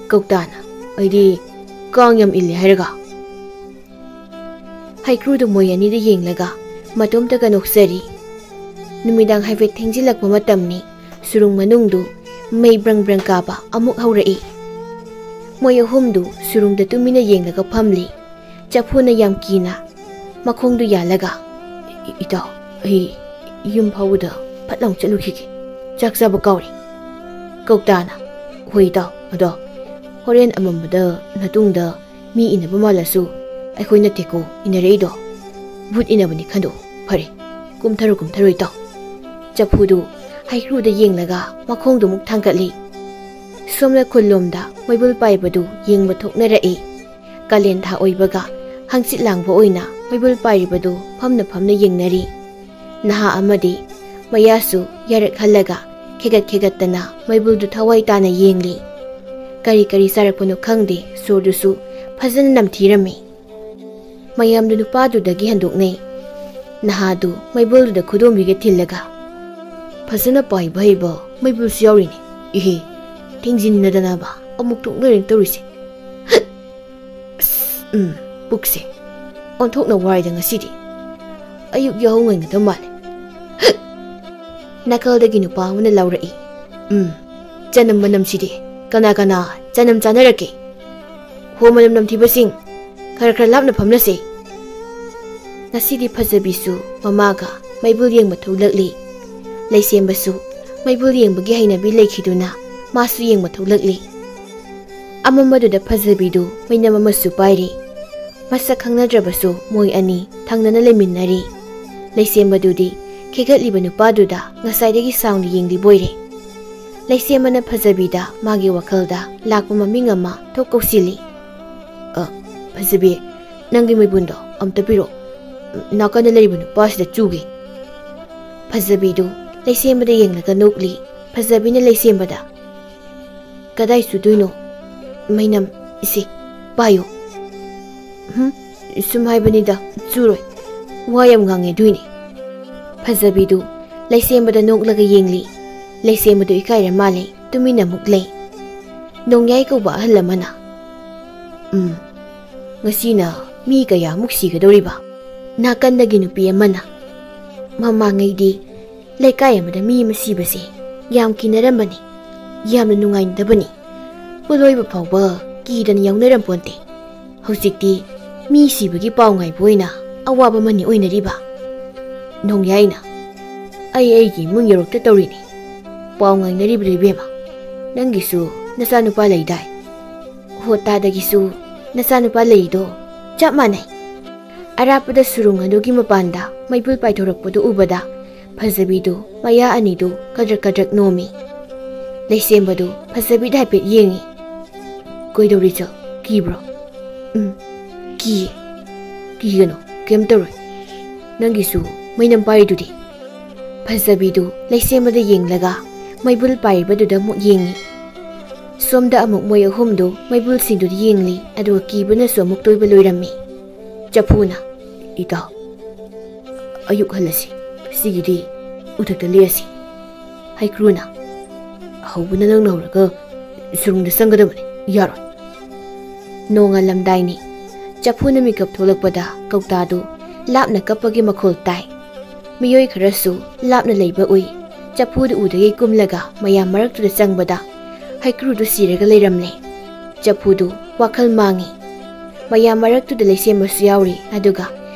ꯀꯧꯇꯥꯅ, "ꯑꯩꯗꯤ ꯀꯥꯡ ꯌꯥꯝ ꯏꯜꯂꯤ ꯍꯥꯏꯔꯒ꯫" ꯍꯩꯀ꯭ꯔꯨꯗꯨ ꯃꯣꯏ ꯑꯅꯤꯗ ꯌꯦꯡꯂꯒ ꯃꯇꯣꯝꯇꯒ ꯅꯣꯛꯆꯔꯤ꯫ ꯅꯨꯃꯤꯗꯥꯡ ꯍꯥꯏꯐꯦꯠ ꯊꯦꯡꯖꯤꯜꯂꯛꯄ ꯃꯇꯝꯅꯤ꯫ ꯁꯨꯔꯨꯡ ꯃꯅꯨꯡꯗꯨ ꯃꯩ ꯕ꯭ꯔꯪ ꯕ꯭ꯔꯪ ꯀꯥꯕ ꯑꯃꯨꯛ ꯍꯧꯔꯛꯏ꯫ ꯃꯣꯏ ꯑꯍꯨꯝꯗꯨ ꯁꯨꯔꯨꯡꯗ ꯇꯨꯃꯤꯟꯅ ꯌꯦꯡꯂꯒ ꯐꯝꯂꯤ꯫ ꯆꯐꯨꯅ ꯌꯥꯝ ꯀꯤꯅ ꯃꯈꯣꯡꯗꯨ ꯌꯥꯜꯂꯒ, "ꯏ-, ꯏꯇꯥꯎ, ꯑꯩ ꯌꯨꯝ ꯐꯥꯎꯕꯗ ꯐꯠ ꯂꯥꯎ ꯆꯠꯂꯨꯈꯤꯒꯦ꯫ ꯆꯥꯛ ꯆꯥꯕ ꯀꯥꯎꯔꯦ꯫" ꯀꯧꯇꯥꯅ, "ꯍꯣꯏ ꯏꯇꯥꯎ, ꯑꯗꯣ ꯍꯣꯔꯦꯟ ꯑꯃꯝꯕꯗ ꯅꯇꯨꯡꯗ ꯃꯤ ꯏꯟꯅꯕ ꯃꯥꯜꯂꯁꯨ ꯑꯩꯈꯣꯏ ꯅꯠꯇꯦꯀꯣ ꯏꯟꯅꯔꯛꯏꯗꯣ꯫ ꯚꯨꯠ ꯏꯟꯅꯕꯅꯤ ꯈꯟꯗꯣꯛꯎ꯫ ꯐꯔꯦ, ꯀꯨꯝꯊꯔꯣ, ꯀꯨꯝꯊꯔꯣ ꯏꯇꯥꯎ꯫" ꯆꯐꯨꯗꯨ ꯍꯩꯀ꯭ꯔꯨꯗ ꯌꯦꯡꯂꯒ ꯃꯈꯣꯡꯗꯨ ꯑꯃꯨꯛ ꯊꯥꯡꯒꯠꯂꯤ꯫ ꯁꯣꯝꯅ ꯈꯨꯜꯂꯣꯝꯗ ꯃꯩꯕꯨꯜ ꯄꯥꯏꯕꯗꯨ ꯌꯦꯡꯕ ꯊꯣꯛꯅꯔꯛꯏ꯫ ꯀꯥꯂꯦꯟ ꯊꯥ ꯑꯣꯏꯕꯒ ꯍꯪꯆꯤꯠ ꯂꯥꯡꯕ ꯑꯣꯏꯅ ꯃꯩꯕꯨꯜ ꯄꯥꯏꯔꯤꯕꯗꯨ ꯐꯝꯅ ꯐꯝꯅ ꯌꯦꯡꯅꯔꯤ꯫ ꯅꯍꯥ ꯑꯃꯗꯤ ꯃꯌꯥꯁꯨ ꯌꯥꯔꯛꯍꯜꯂꯒ ꯈꯦꯒꯠ ꯈꯦꯒꯠꯇꯅ ꯃꯩꯕꯨꯜꯗꯨ ꯊꯋꯥꯏ ꯇꯥꯅ ꯌꯦꯡꯂꯤ꯫ ꯀꯔꯤ ꯀꯔꯤ ꯆꯥꯔꯛꯄꯅꯣ ꯈꯪꯗꯦ, ꯁꯣꯔꯗꯨꯁꯨ ꯐꯖꯅ ꯅꯝꯊꯤꯔꯝꯃꯤ꯫ ꯃꯌꯥꯝꯗꯨ ꯅꯨꯄꯥꯗꯨꯗꯒꯤ ꯍꯟꯗꯣꯛꯅꯩ꯫ ꯅꯍꯥꯗꯨ ꯃꯩꯕꯨꯜꯗꯨꯗ ꯈꯨꯗꯣꯝꯕꯤꯒ ꯊꯤꯜꯂꯒ, "ꯐꯖꯅ ꯄꯥꯏꯕ ꯍꯩꯕ ꯃꯩꯕꯨꯜꯁꯨ ꯌꯥꯎꯔꯤꯅꯦ꯫ ꯏꯍꯦ, ꯊꯤꯡꯖꯤꯟꯅꯗꯅꯕ ꯑꯃꯨꯛ ꯇꯣꯛꯅꯔꯦꯅ ꯇꯧꯔꯤꯁꯦ꯫ ꯑꯁ, ꯎꯝ, ꯄꯨꯛꯁꯦ ꯑꯣꯟꯊꯣꯛꯅ ꯋꯥꯏꯗ ꯉꯁꯤꯗꯤ꯫ ꯑꯌꯨꯛ ꯌꯥꯍꯧ ꯉꯟꯒꯗꯕ ꯃꯥꯜꯂꯦ꯫" ꯅꯥꯀꯜꯗꯒꯤ ꯅꯨꯄꯥ ꯑꯃꯅ ꯂꯥꯎꯔꯛꯏ꯫ "ꯎꯝ, ꯆꯅꯝ ꯃꯅꯝꯁꯤꯗꯤ꯫ ꯀꯅꯥ ꯀꯅꯥ ꯆꯅꯝ ꯆꯥꯅꯔꯛꯀꯦ? ꯍꯣ, ꯃꯅꯝ ꯅꯝꯊꯤꯕꯁꯤꯡ, ꯈꯔ ꯈꯔ ꯂꯥꯞꯅ ꯐꯝꯂꯁꯦ꯫" ꯉꯁꯤꯗꯤ ꯐꯖꯕꯤꯁꯨ ꯃꯃꯥꯒ ꯃꯩꯕꯨꯜ ꯌꯦꯡꯕ ꯊꯣꯛꯂꯛꯂꯤ꯫ ꯂꯩꯁꯦꯝꯕꯁꯨ ꯃꯩꯕꯨꯜ ꯌꯦꯡꯕꯒꯤ ꯍꯩꯅꯕꯤ ꯂꯩꯈꯤꯗꯨꯅ ꯃꯥꯁꯨ ꯌꯦꯡꯕ ꯊꯣꯛꯂꯛꯂꯤ꯫ ꯑꯃꯝꯕꯗꯨꯗ ꯐꯖꯕꯤꯗꯨ ꯃꯩꯅꯝ ꯑꯃꯁꯨ ꯄꯥꯏꯔꯤ꯫ ꯃꯁꯛ ꯈꯪꯅꯗ꯭ꯔꯕꯁꯨ ꯃꯣꯏ ꯑꯅꯤ ꯊꯪꯅꯅ ꯂꯩꯃꯤꯟꯅꯔꯤ꯫ ꯂꯩꯁꯦꯝꯕꯗꯨꯗꯤ ꯈꯦꯒꯠꯂꯤꯕ ꯅꯨꯄꯥꯗꯨꯗ ꯉꯁꯥꯏꯗꯒꯤ ꯁꯥꯎꯅ ꯌꯦꯡꯂꯤꯕꯣꯏꯔꯦ꯫ ꯂꯩꯁꯦꯝꯕꯅ ꯐꯖꯕꯤꯗ ꯃꯥꯒꯤ ꯋꯥꯈꯜꯗ ꯂꯥꯛꯄ ꯃꯃꯤꯡ ꯑꯃ ꯊꯣꯛ ꯀꯧꯁꯤꯜꯂꯤ꯫ "ꯑ, ꯐꯖꯕꯤ, ꯅꯪꯒꯤ ꯃꯩꯕꯨꯟꯗꯣ ꯑꯝꯇ ꯄꯤꯔꯛꯑꯣ꯫ ꯅꯥꯀꯟꯗ ꯂꯩꯔꯤꯕ ꯅꯨꯄꯥꯁꯤꯗ ꯆꯨꯒꯦ꯫" ꯐꯖꯕꯤꯗꯨ ꯂꯩꯁꯦꯝꯕꯗ ꯌꯦꯡꯂꯒ ꯅꯣꯛꯂꯤ꯫ ꯐꯖꯕꯤꯅ ꯂꯩꯁꯦꯝꯕꯗ, "ꯀꯗꯥꯏ ꯆꯨꯗꯣꯏꯅꯣ? ꯃꯩꯅꯝ, ꯏꯁꯦ, ꯄꯥꯏꯌꯨ꯫" "ꯍꯨꯝ, ꯁꯨꯝ ꯍꯥꯏꯕꯅꯤꯗ, ꯆꯨꯔꯣꯏ꯫ ꯋꯥ ꯌꯥꯝ ꯉꯥꯡꯉꯦ ꯑꯗꯨꯏꯅꯦ꯫" ꯐꯖꯕꯤꯗꯨ ꯂꯩꯁꯦꯝꯕꯗ ꯅꯣꯛꯂꯒ ꯌꯦꯡꯂꯤ꯫ ꯂꯩꯁꯦꯝꯕꯗꯨ ꯏꯀꯥꯏꯔ ꯃꯥꯜꯂꯦ, ꯇꯨꯃꯤꯟꯅ ꯑꯃꯨꯛ ꯂꯩ꯫ ꯅꯣꯡꯌꯥꯏ ꯀꯧꯕ ꯑꯍꯜ ꯑꯃꯅ, "ꯎꯝ, ꯉꯁꯤꯅ ꯃꯤ ꯀꯌꯥꯃꯨꯛ ꯁꯤꯒꯗꯧꯔꯤꯕ?" ꯅꯥꯀꯟꯗꯒꯤ ꯅꯨꯄꯤ ꯑꯃꯅ, "ꯃꯃꯥꯡꯉꯩꯗꯤ ꯂꯩꯀꯥꯏ ꯑꯃꯗ ꯃꯤ ꯑꯃ ꯁꯤꯕꯁꯦ ꯌꯥꯝ ꯀꯤꯅꯔꯝꯕꯅꯤ, ꯌꯥꯝꯅ ꯅꯨꯡꯉꯥꯏꯅꯗꯕꯅꯤ꯫ ꯄꯣꯠꯂꯣꯏꯕ ꯐꯥꯎꯕ ꯀꯤꯗꯅ ꯌꯥꯎꯅꯔꯝꯄꯣꯟꯇꯦ꯫ ꯍꯧꯖꯤꯛꯇꯤ ꯃꯤ ꯁꯤꯕꯒꯤ ꯄꯥꯎ ꯉꯥꯏꯕ ꯑꯣꯏꯅ ꯑꯋꯥꯕ ꯑꯃꯅꯤ ꯑꯣꯏꯅꯔꯤꯕ꯫" ꯅꯣꯡꯌꯥꯏꯅ, "ꯑꯩ ꯑꯩꯒꯤ ꯏꯃꯨꯡ ꯌꯧꯔꯛꯇ ꯇꯧꯔꯤꯅꯤ꯫ ꯄꯥꯎ ꯉꯥꯏꯅꯔꯤꯕꯗꯨ ꯏꯕꯦꯝꯃ, ꯅꯪꯒꯤꯁꯨ ꯅꯆꯥꯅꯨꯄꯥ ꯂꯩꯗꯥꯏ? ꯍꯣꯇꯥꯗꯒꯤꯁꯨ ꯅꯆꯥꯅꯨꯄꯥ ꯂꯩꯔꯤꯗꯣ ꯆꯞ ꯃꯥꯟꯅꯩ꯫" ꯑꯔꯥꯞꯄꯗ ꯁꯨꯔꯨꯡ ꯑꯗꯨꯒꯤ ꯃꯄꯥꯟꯗ ꯃꯩꯕꯨꯜ ꯄꯥꯏꯊꯣꯔꯛꯄꯗꯨ ꯎꯕꯗ ꯐꯖꯕꯤꯗꯨ ꯃꯌꯥ ꯑꯅꯤꯗꯨ ꯀꯗ꯭ꯔꯛ ꯀꯗ꯭ꯔꯛ ꯅꯣꯝꯃꯤ꯫ ꯂꯩꯁꯦꯝꯕꯗꯨ ꯐꯖꯕꯤꯗ ꯍꯥꯏꯐꯦꯠ ꯌꯦꯡꯉꯤ꯫ "ꯀꯩꯗꯧꯔꯤꯆꯣ? ꯀꯤꯕ꯭ꯔꯣ?" ꯎꯝ, ꯀꯤꯌꯦ꯫ ꯀꯤꯒꯅꯨ, ꯀꯩꯝ ꯇꯧꯔꯣꯏ꯫ ꯅꯪꯒꯤꯁꯨ ꯃꯩꯅꯝ ꯄꯥꯏꯔꯤꯗꯨꯗꯤ꯫ ꯐꯖꯕꯤꯗꯨ ꯂꯩꯁꯦꯝꯕꯗ ꯌꯦꯡꯂꯒ ꯃꯩꯕꯨꯜ ꯄꯥꯏꯔꯤꯕꯗꯨꯗ ꯑꯃꯨꯛ ꯌꯦꯡꯉꯤ꯫ ꯁꯣꯝꯗ ꯑꯃꯨꯛ ꯃꯣꯏ ꯑꯍꯨꯝꯗꯨ ꯃꯩꯕꯨꯜꯁꯤꯡꯗꯨꯗ ꯌꯦꯡꯂꯤ, ꯑꯗꯨꯒ ꯀꯤꯕꯅꯁꯨ ꯑꯃꯨꯛ ꯇꯣꯏꯕ ꯂꯣꯏꯔꯝꯃꯤ꯫ ꯆꯐꯨꯅ, "ꯏꯇꯥꯎ, ꯑꯌꯨꯛ ꯍꯜꯂꯁꯤ꯫ ꯁꯤꯒꯤꯗꯤ ꯎꯊꯛꯇ ꯂꯦꯛꯑꯁꯤ꯫" ꯍꯩꯀ꯭ꯔꯨꯅ, "ꯍꯧꯕꯅ ꯅꯪꯅ ꯍꯧꯔꯒ ꯁꯨꯔꯨꯡꯗ ꯆꯪꯒꯗꯕꯅꯤ, ꯌꯥꯔꯣꯏ꯫" ꯅꯣꯡꯉꯥꯜꯂꯝꯗꯥꯏꯅꯤ꯫ ꯆꯐꯨꯅ ꯃꯤꯀꯞ ꯊꯣꯛꯂꯛꯄꯗ ꯀꯧꯇꯥꯗꯨ ꯂꯥꯞꯅ ꯀꯞꯄꯒꯤ ꯃꯈꯣꯜ ꯇꯥꯏ꯫ ꯃꯤꯑꯣꯏ ꯈꯔꯁꯨ ꯂꯥꯞꯅ ꯂꯩꯕ ꯎꯏ꯫ ꯆꯐꯨꯗꯨ ꯎꯗꯒꯤ ꯀꯨꯝꯂꯒ ꯃꯌꯥꯝ ꯃꯔꯛꯇꯨꯗ ꯆꯪꯕꯗ ꯍꯩꯀ꯭ꯔꯨꯗꯨ ꯁꯤꯔꯒ ꯂꯩꯔꯝꯂꯦ꯫ ꯆꯐꯨꯗꯨ ꯋꯥꯈꯜ ꯃꯥꯡꯉꯤ꯫ ꯃꯌꯥꯝ ꯃꯔꯛꯇꯨꯗ ꯂꯩꯁꯦꯝꯕꯁꯨ ꯌꯥꯎꯔꯤ, ꯑꯗꯨꯒ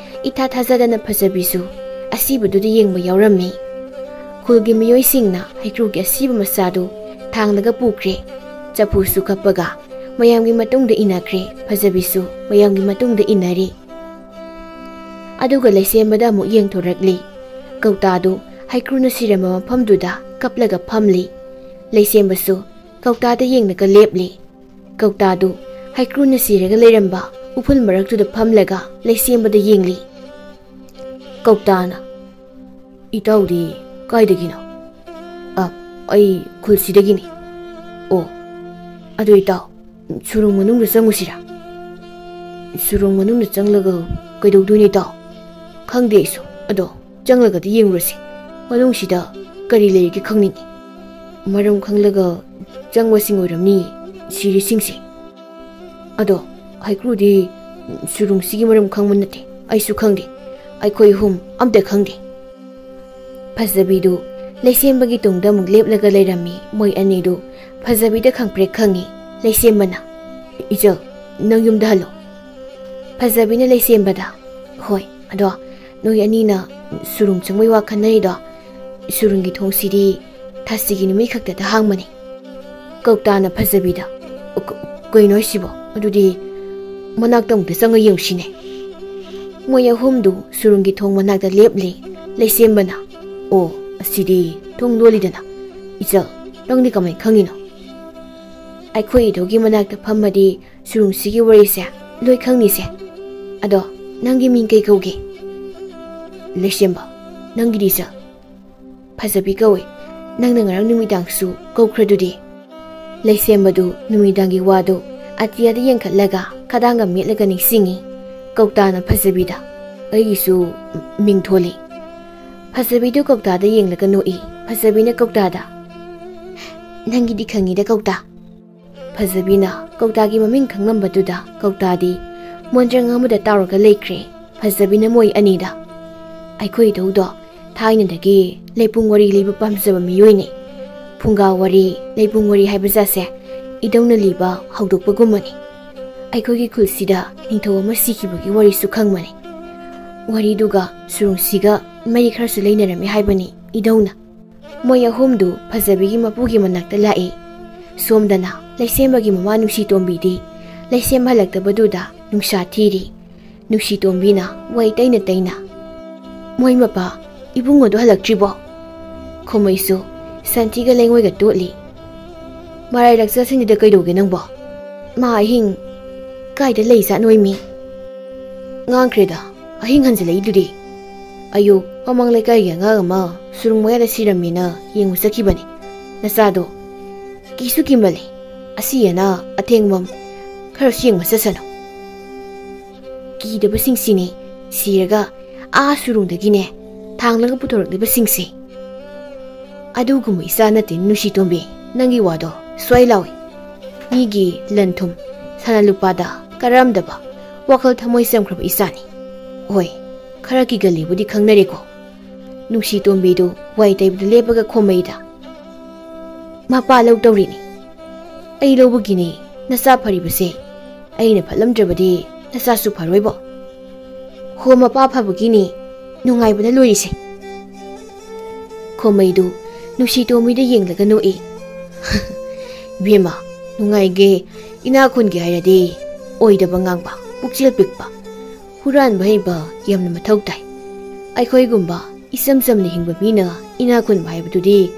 ꯏꯊꯥ ꯊꯥꯖꯗꯅ ꯐꯖꯕꯤꯁꯨ ꯑꯁꯤꯕꯗꯨꯗ ꯌꯦꯡꯕ ꯌꯥꯎꯔꯝꯃꯤ꯫ ꯈꯨꯜꯒꯤ ꯃꯤꯑꯣꯏꯁꯤꯡꯅ ꯍꯩꯀ꯭ꯔꯨꯒꯤ ꯑꯁꯤꯕ ꯃꯆꯥꯗꯨ ꯊꯥꯡꯂꯒ ꯄꯨꯈ꯭ꯔꯦ꯫ ꯆꯐꯨꯁꯨ ꯀꯞꯄꯒ ꯃꯌꯥꯝꯒꯤ ꯃꯇꯨꯡꯗ ꯏꯟꯅꯈ꯭ꯔꯦ, ꯐꯖꯕꯤꯁꯨ ꯃꯌꯥꯝꯒꯤ ꯃꯇꯨꯡꯗ ꯏꯟꯅꯔꯤ꯫ ꯑꯗꯨꯒ ꯂꯩꯁꯦꯝꯕꯗ ꯑꯃꯨꯛ ꯌꯦꯡꯊꯣꯔꯛꯂꯤ꯫ ꯀꯧꯇꯥꯗꯨ ꯍꯩꯀ꯭ꯔꯨꯅ ꯁꯤꯔꯝꯕ ꯃꯐꯝꯗꯨꯗ ꯀꯞꯂꯒ ꯐꯝꯂꯤ꯫ ꯂꯩꯁꯦꯝꯕꯁꯨ ꯀꯧꯇꯥꯗ ꯌꯦꯡꯂꯒ ꯂꯦꯞꯂꯤ꯫ ꯀꯧꯇꯥꯗꯨ ꯍꯩꯀ꯭ꯔꯨꯅ ꯁꯤꯔꯒ ꯂꯩꯔꯝꯕ ꯎꯐꯨꯜ ꯃꯔꯛꯇꯨꯗ ꯐꯝꯂꯒ ꯂꯩꯁꯦꯝꯕꯗ ꯌꯦꯡꯂꯤ꯫ ꯀꯧꯇꯥꯅ, "ꯏꯇꯥꯎꯗꯤ ꯀꯥꯏꯗꯒꯤꯅꯣ?" "ꯑ, ꯑꯩ ꯈꯨꯜꯁꯤꯗꯒꯤꯅꯤ꯫" "ꯑꯣ, ꯑꯗꯨ ꯏꯇꯥꯎ, ꯁꯨꯔꯨꯡ ꯃꯅꯨꯡꯗ ꯆꯪꯉꯨꯁꯤꯔꯥ?" "ꯁꯨꯔꯨꯡ ꯃꯅꯨꯡꯗ ꯆꯪꯂꯒ ꯀꯩꯗꯧꯗꯣꯏꯅꯣ ꯏꯇꯥꯎ?" "ꯈꯪꯗꯦ ꯑꯩꯁꯨ, ꯑꯗꯣ ꯆꯪꯂꯒꯗꯤ ꯌꯦꯡꯉꯨꯔꯁꯤ꯫ ꯃꯅꯨꯡꯁꯤꯗ ꯀꯔꯤ ꯂꯩꯔꯤꯒꯦ ꯈꯪꯅꯤꯡꯉꯤ꯫ ꯃꯔꯝ ꯈꯪꯂꯒ ꯆꯪꯕꯁꯤꯡ ꯑꯣꯏꯔꯝꯅꯤ ꯁꯤꯔꯤꯁꯤꯡꯁꯦ꯫" "ꯑꯗꯣ ꯍꯩꯀ꯭ꯔꯨꯗꯤ ꯁꯨꯔꯨꯡꯁꯤꯒꯤ ꯃꯔꯝ ꯈꯪꯕ ꯅꯠꯇꯦ, ꯑꯩꯁꯨ ꯈꯪꯗꯦ꯫ ꯑꯩꯈꯣꯏ ꯑꯍꯨꯝ ꯑꯝꯇ ꯈꯪꯗꯦ꯫" ꯐꯖꯕꯤꯗꯨ ꯂꯩꯁꯦꯝꯕꯒꯤ ꯇꯨꯡꯗ ꯑꯃꯨꯛ ꯂꯦꯞꯂꯒ ꯂꯩꯔꯝꯃꯤ꯫ ꯃꯣꯏ ꯑꯅꯤꯗꯨ ꯐꯖꯕꯤꯗ ꯈꯪꯄ꯭ꯔꯦꯛ ꯈꯪꯉꯤ꯫ ꯂꯩꯁꯦꯝꯕꯅ, "ꯏꯆꯜ, ꯅꯪ ꯌꯨꯝꯗ ꯍꯜꯂꯣ꯫" ꯐꯖꯕꯤꯅ ꯂꯩꯁꯦꯝꯕꯗ, "ꯍꯣꯏ, ꯑꯗꯣ ꯅꯣꯏ ꯑꯅꯤꯅ ꯁꯨꯔꯨꯡ ꯆꯪꯕꯩ ꯋꯥ ꯈꯟꯅꯔꯤꯗꯣ, ꯁꯨꯔꯨꯡꯒꯤ ꯊꯣꯡꯁꯤꯗꯤ ꯊꯥꯁꯤꯒꯤ ꯅꯨꯃꯤꯠ ꯈꯛꯇꯗ ꯍꯥꯡꯕꯅꯤ꯫" ꯀꯧꯇꯥꯅ ꯐꯖꯕꯤꯗ, "ꯀ-, ꯀꯩꯅꯣ ꯍꯥꯏꯁꯤꯕꯣ? ꯑꯗꯨꯗꯤ ꯃꯅꯥꯛꯇ ꯑꯃꯨꯛꯇ ꯆꯪꯉ ꯌꯦꯡꯉꯨꯁꯤꯅꯦ꯫" ꯃꯣꯏ ꯑꯍꯨꯝꯗꯨ ꯁꯨꯔꯨꯡꯒꯤ ꯊꯣꯡ ꯃꯅꯥꯛꯇ ꯂꯦꯞꯂꯤ꯫ ꯂꯩꯁꯦꯝꯕꯅ, "ꯑꯣ, ꯑꯁꯤꯗꯤ ꯊꯣꯡ ꯂꯣꯜꯂꯤꯗꯅ꯫ ꯏꯆꯜ, ꯅꯪꯗꯤ ꯀꯃꯥꯏ ꯈꯪꯉꯤꯅꯣ?" "ꯑꯩꯈꯣꯏ ꯏꯙꯧꯒꯤ ꯃꯅꯥꯛꯇ ꯐꯝꯃꯗꯤ ꯁꯨꯔꯨꯡꯁꯤꯒꯤ ꯋꯥꯔꯤꯁꯦ ꯂꯣꯏ ꯈꯪꯅꯤꯁꯦ꯫ ꯑꯗꯣ ꯅꯪꯒꯤ ꯃꯤꯡ ꯀꯩ ꯀꯧꯒꯦ? ꯂꯩꯁꯦꯝꯕ꯫ ꯅꯪꯒꯤꯗꯤ ꯁꯥꯔ? ꯐꯖꯕꯤ ꯀꯧꯏ꯫ ꯅꯪꯅ ꯉꯔꯥꯡ ꯅꯨꯃꯤꯗꯥꯡꯁꯨ ꯀꯧꯈ꯭ꯔꯗꯨꯗꯤ꯫ ꯂꯩꯁꯦꯝꯕꯗꯨ ꯅꯨꯃꯤꯗꯥꯡꯒꯤ ꯋꯥꯗꯨ ꯑꯇꯤꯌꯥꯗ ꯌꯦꯡꯈꯠꯂꯒ ꯈꯗꯥꯡꯒ ꯃꯦꯠꯂꯒ ꯅꯤꯡꯁꯤꯡꯏ꯫ ꯀꯧꯇꯥꯅ ꯐꯖꯕꯤꯗ, "ꯑꯩꯒꯤꯁꯨ ꯃꯤꯡ ꯊꯣꯜꯂꯤ꯫" ꯐꯖꯕꯤꯗꯨ ꯀꯧꯇꯥꯗ ꯌꯦꯡꯂꯒ ꯅꯣꯛꯏ꯫ ꯐꯖꯕꯤꯅ ꯀꯧꯇꯥꯗ, "ꯅꯪꯒꯤꯗꯤ ꯈꯪꯉꯤꯗ ꯀꯧꯇꯥ꯫" ꯐꯖꯕꯤꯅ ꯀꯧꯇꯥꯒꯤ ꯃꯃꯤꯡ ꯈꯪꯂꯝꯕꯗꯨꯗ ꯀꯧꯇꯥꯗꯤ ꯃꯣꯟꯗ꯭ꯔꯪ ꯑꯃꯗ ꯇꯥꯎꯔꯒ ꯂꯩꯈ꯭ꯔꯦ꯫ ꯐꯖꯕꯤꯅ ꯃꯣꯏ ꯑꯅꯤꯗ, "ꯑꯩꯈꯣꯏ ꯏꯙꯧꯗꯣ ꯊꯥꯏꯅꯗꯒꯤ ꯂꯩꯄꯨꯡ ꯋꯥꯔꯤ ꯂꯤꯕ ꯄꯥꯝꯖꯕ ꯃꯤꯑꯣꯏꯅꯤ꯫ ꯐꯨꯡꯒꯥ ꯋꯥꯔꯤ, ꯂꯩꯄꯨꯡ ꯋꯥꯔꯤ ꯍꯥꯏꯕ ꯖꯥꯠꯁꯦ ꯏꯙꯧꯅ ꯂꯤꯕ ꯍꯧꯗꯣꯛꯄꯒꯨꯝꯕꯅꯤ꯫ ꯑꯩꯈꯣꯏꯒꯤ ꯈꯨꯜꯁꯤꯗ ꯅꯤꯡꯊꯧ ꯑꯃ ꯁꯤꯈꯤꯕꯒꯤ ꯋꯥꯔꯤꯁꯨ ꯈꯪꯕꯅꯤ꯫ ꯋꯥꯔꯤꯗꯨꯒ ꯁꯨꯔꯨꯡꯁꯤꯒ ꯃꯔꯤ ꯈꯔꯁꯨ ꯂꯩꯅꯔꯝꯃꯤ ꯍꯥꯏꯕꯅꯤ ꯏꯙꯧꯅ꯫" ꯃꯣꯏ ꯑꯍꯨꯝꯗꯨ ꯐꯖꯕꯤꯒꯤ ꯃꯄꯨꯒꯤ ꯃꯅꯥꯛꯇ ꯂꯥꯛꯏ꯫ ꯁꯣꯝꯗꯅ ꯂꯩꯁꯦꯝꯕꯒꯤ ꯃꯃꯥ ꯅꯨꯡꯁꯤ ꯇꯣꯝꯕꯤꯗꯤ ꯂꯩꯁꯦꯝꯕ ꯍꯜꯂꯛꯇꯕꯗꯨꯗ ꯅꯨꯡꯁꯥ ꯊꯤꯔꯤ꯫ ꯅꯨꯡꯁꯤ ꯇꯣꯝꯕꯤꯅ ꯋꯥꯏ ꯇꯩꯅ ꯇꯩꯅ, "ꯃꯣꯏ ꯃꯄꯥ, ꯏꯕꯨꯡꯉꯣꯗꯣ ꯍꯜꯂꯛꯇ꯭ꯔꯤꯕꯣ?" ꯈꯣꯃꯩꯁꯨ ꯁꯟꯊꯤꯒ ꯂꯩꯉꯣꯏꯒ ꯇꯣꯠꯂꯤ꯫ "ꯃꯔꯥꯏ ꯂꯛꯆꯁꯤꯡꯁꯤꯗ ꯀꯩꯗꯧꯒꯦ ꯅꯪꯕꯣ? ꯃꯥ ꯑꯍꯤꯡ ꯀꯥꯏꯗ ꯂꯩꯖꯥꯠꯅꯣꯏꯃꯤ?" "ꯉꯥꯡꯈ꯭ꯔꯦꯗ, ꯑꯍꯤꯡ ꯍꯟꯖꯤꯜꯂꯛꯏꯗꯨꯗꯤ꯫ ꯑꯌꯨꯛ ꯃꯃꯥꯡ ꯂꯩꯀꯥꯏꯒꯤ ꯑꯉꯥꯡ ꯑꯃ ꯁꯨꯔꯨꯡ ꯃꯌꯥꯗ ꯁꯤꯔꯝꯃꯦꯅ ꯌꯦꯡꯕ ꯆꯠꯈꯤꯕꯅꯤ꯫ ꯅꯆꯥꯗꯣ ꯀꯤꯁꯨ ꯀꯤꯃꯜꯂꯤ꯫ ꯑꯁꯤ ꯑꯅꯥ ꯑꯊꯦꯡꯕꯝ ꯈꯔꯁꯨ ꯌꯦꯡꯕ ꯆꯠꯁꯅꯨ꯫" "ꯀꯤꯗꯕꯁꯤꯡꯁꯤꯅꯤ ꯁꯤꯔꯒ ꯑꯥ ꯁꯨꯔꯨꯡꯗꯒꯤꯅꯦ ꯊꯥꯡꯂꯒ ꯄꯨꯊꯣꯔꯛꯂꯤꯕꯁꯤꯡꯁꯦ꯫" "ꯑꯗꯨꯒꯨꯝꯕ ꯏꯆꯥ ꯅꯠꯇꯦ ꯅꯨꯡꯁꯤ ꯇꯣꯝꯕꯤ, ꯅꯪꯒꯤ ꯋꯥꯗꯣ ꯁ꯭ꯋꯥꯏ ꯂꯥꯎꯏ꯫ ꯃꯤꯒꯤ ꯂꯟ ꯊꯨꯝ, ꯁꯅꯥ ꯂꯨꯄꯥꯗ ꯀꯔꯝꯗꯕ ꯋꯥꯈꯜ ꯊꯃꯣꯏ ꯆꯝꯈ꯭ꯔꯕ ꯏꯆꯥꯅꯤ꯫ ꯍꯣꯏ, ꯈꯔ ꯀꯤꯒꯜꯂꯤꯕꯨꯗꯤ ꯈꯪꯅꯔꯦꯀꯣ꯫" ꯅꯨꯡꯁꯤ ꯇꯣꯝꯕꯤꯗꯨ ꯋꯥꯏ ꯇꯩꯕꯗ ꯂꯦꯞꯄꯒ ꯈꯣꯃꯩꯗ, "ꯃꯄꯥ ꯂꯧ ꯇꯧꯔꯤꯅꯤ꯫ ꯑꯩ ꯂꯧꯕꯒꯤꯅꯤ ꯅꯆꯥ ꯐꯔꯤꯕꯁꯦ꯫ ꯑꯩꯅ ꯐꯠꯂꯝꯗ꯭ꯔꯕꯗꯤ ꯅꯆꯥꯁꯨ ꯐꯔꯣꯏꯕꯣ꯫ ꯍꯣ, ꯃꯄꯥ ꯐꯕꯒꯤꯅꯤ ꯅꯨꯡꯉꯥꯏꯕꯅ ꯂꯣꯏꯔꯤꯁꯦ꯫" ꯈꯣꯃꯩꯗꯨ ꯅꯨꯡꯁꯤ ꯇꯣꯝꯕꯤꯗ ꯌꯦꯡꯂꯒ ꯅꯣꯛꯏ꯫ "ꯏꯕꯦꯝꯃ, ꯅꯨꯡꯉꯥꯏꯒꯦ, ꯏꯅꯥꯛ ꯈꯨꯟꯒꯦ ꯍꯥꯏꯔꯗꯤ ꯑꯣꯏꯗꯕ ꯉꯥꯡꯕ, ꯄꯨꯛꯆꯦꯜ ꯄꯤꯛꯄ, ꯍꯨꯔꯥꯟꯕ ꯍꯩꯕ ꯌꯥꯝꯅ ꯃꯊꯧ ꯇꯥꯏ꯫ ꯑꯩꯈꯣꯏꯒꯨꯝꯕ ꯏꯆꯝ ꯆꯝꯅ ꯍꯤꯡꯕ ꯃꯤꯅ ꯏꯅꯥꯛ ꯈꯨꯟꯕ ꯍꯥꯏꯕꯗꯨꯗꯤ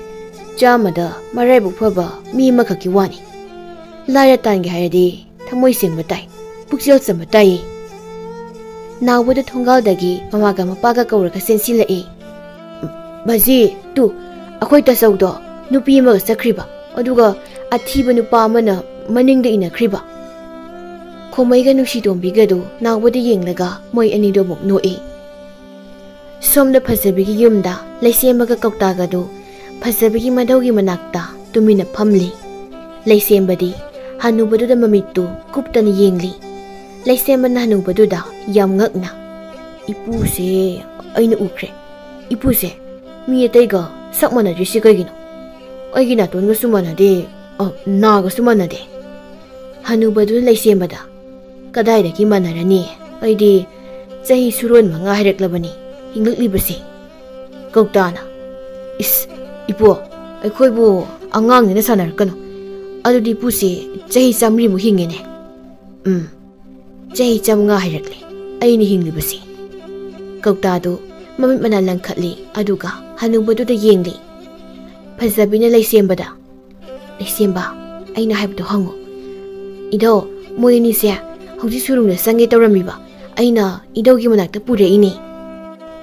ꯆꯥꯝꯃꯗ ꯃꯔꯥꯏꯕꯛ ꯐꯕ ꯃꯤ ꯑꯃꯈꯛꯀꯤ ꯋꯥꯅꯤ꯫ ꯂꯥꯏꯔ ꯇꯥꯟꯒꯦ ꯍꯥꯏꯔꯗꯤ ꯊꯃꯣꯏ ꯁꯦꯡꯕ ꯇꯥꯏ꯫ ꯄꯨꯛꯆꯦꯜ ꯆꯝꯕ ꯇꯥꯏꯌꯦ꯫ ꯅꯥꯎꯕꯗꯨ ꯊꯣꯡꯒꯥꯜꯗꯒꯤ ꯃꯃꯥꯒ ꯃꯄꯥꯒ ꯀꯧꯔꯒ ꯆꯦꯟꯁꯤꯜꯂꯛꯏ꯫ "ꯕꯥꯖꯤ, ꯇꯨ, ꯑꯩꯈꯣꯏ ꯇꯥꯆꯧꯗꯣ ꯅꯨꯄꯤ ꯑꯃꯒ ꯆꯠꯈ꯭ꯔꯤꯕ, ꯑꯗꯨꯒ ꯑꯊꯤꯕ ꯅꯨꯄꯥ ꯑꯃꯅ ꯃꯅꯤꯡꯗ ꯏꯟꯅꯈ꯭ꯔꯤꯕ꯫" ꯈꯣꯃꯩꯒ ꯅꯨꯡꯁꯤꯇꯣꯝꯕꯤꯒꯗꯨ ꯅꯥꯎꯕꯗ ꯌꯦꯡꯂꯒ ꯃꯣꯏ ꯑꯅꯤꯗꯣ ꯑꯃꯨꯛ ꯅꯣꯛꯏ꯫ ꯁꯣꯝꯗ ꯐꯖꯕꯤꯒꯤ ꯌꯨꯝꯗ ꯂꯩꯁꯦꯝꯕꯒ ꯀꯧꯇꯥꯒꯗꯨ ꯐꯖꯕꯤꯒꯤ ꯃꯙꯧꯒꯤ ꯃꯅꯥꯛꯇ ꯇꯨꯃꯤꯟꯅ ꯐꯝꯂꯤ꯫ ꯂꯩꯁꯦꯝꯕꯗꯤ ꯍꯅꯨꯕꯗꯨꯗ ꯃꯃꯤꯠꯇꯨ ꯀꯨꯞꯇꯅ ꯌꯦꯡꯂꯤ꯫ ꯂꯩꯁꯦꯝꯕꯅ ꯍꯅꯨꯕꯗꯨꯗ ꯌꯥꯝ ꯉꯛꯅ, "ꯏꯄꯨꯁꯦ ꯑꯩꯅ ꯎꯈ꯭ꯔꯦ꯫ ꯏꯄꯨꯁꯦ ꯃꯤ ꯑꯇꯩꯒ ꯁꯛ ꯃꯥꯟꯅꯗ꯭ꯔꯤꯁꯤ ꯀꯩꯒꯤꯅꯣ? ꯑꯩꯒꯤ ꯅꯥꯇꯣꯟꯒꯁꯨ ꯃꯥꯟꯅꯗꯦ, ꯑ, ꯅꯥꯒꯁꯨ ꯃꯥꯟꯅꯗꯦ꯫" ꯍꯅꯨꯕꯗꯨꯅ ꯂꯩꯁꯦꯝꯕꯗ, "ꯀꯗꯥꯏꯗꯒꯤ ꯃꯥꯟꯅꯔꯅꯤ? ꯑꯩꯗꯤ ꯆꯍꯤ ꯁꯨꯔꯣꯟ ꯃꯉꯥ ꯍꯥꯏꯔꯛꯂꯕꯅꯤ ꯍꯤꯡꯂꯛꯂꯤꯕꯁꯤ꯫" ꯀꯧꯇꯥꯅ, "ꯏꯁ, ꯏꯄꯨ, ꯑꯩꯈꯣꯏꯕꯨ ꯑꯉꯥꯡꯅꯤꯅ ꯁꯥꯟꯅꯔꯛꯀꯅꯨ꯫ ꯑꯗꯨꯗꯤ ꯏꯄꯨꯁꯤ ꯆꯍꯤ ꯆꯥꯃꯔꯤꯃꯨꯛ ꯍꯤꯡꯉꯦꯅꯦ꯫" "ꯎꯝ, ꯆꯍꯤ ꯆꯥꯃꯉꯥ ꯍꯥꯏꯔꯛꯂꯦ ꯑꯩꯅ ꯍꯤꯡꯂꯤꯕꯁꯤ꯫" ꯀꯧꯇꯥꯗꯨ ꯃꯃꯤꯠ ꯃꯅꯥ ꯂꯪꯈꯠꯂꯤ, ꯑꯗꯨꯒ ꯍꯅꯨꯕꯗꯨꯗ ꯌꯦꯡꯂꯤ꯫ ꯐꯖꯕꯤꯅ ꯂꯩꯁꯦꯝꯕꯗ, "ꯂꯩꯁꯦꯝꯕ, ꯑꯩꯅ ꯍꯥꯏꯕꯗꯣ ꯍꯪꯉꯨ꯫ ꯏꯙꯧ, ꯃꯣꯏ ꯑꯅꯤꯁꯦ ꯍꯧꯖꯤꯛ ꯁꯨꯔꯨꯡꯗ ꯆꯪꯒꯦ ꯇꯧꯔꯝꯃꯤꯕ꯫ ꯑꯩꯅ ꯏꯙꯧꯒꯤ ꯃꯅꯥꯛꯇ ꯄꯨꯔꯛꯏꯅꯤ꯫"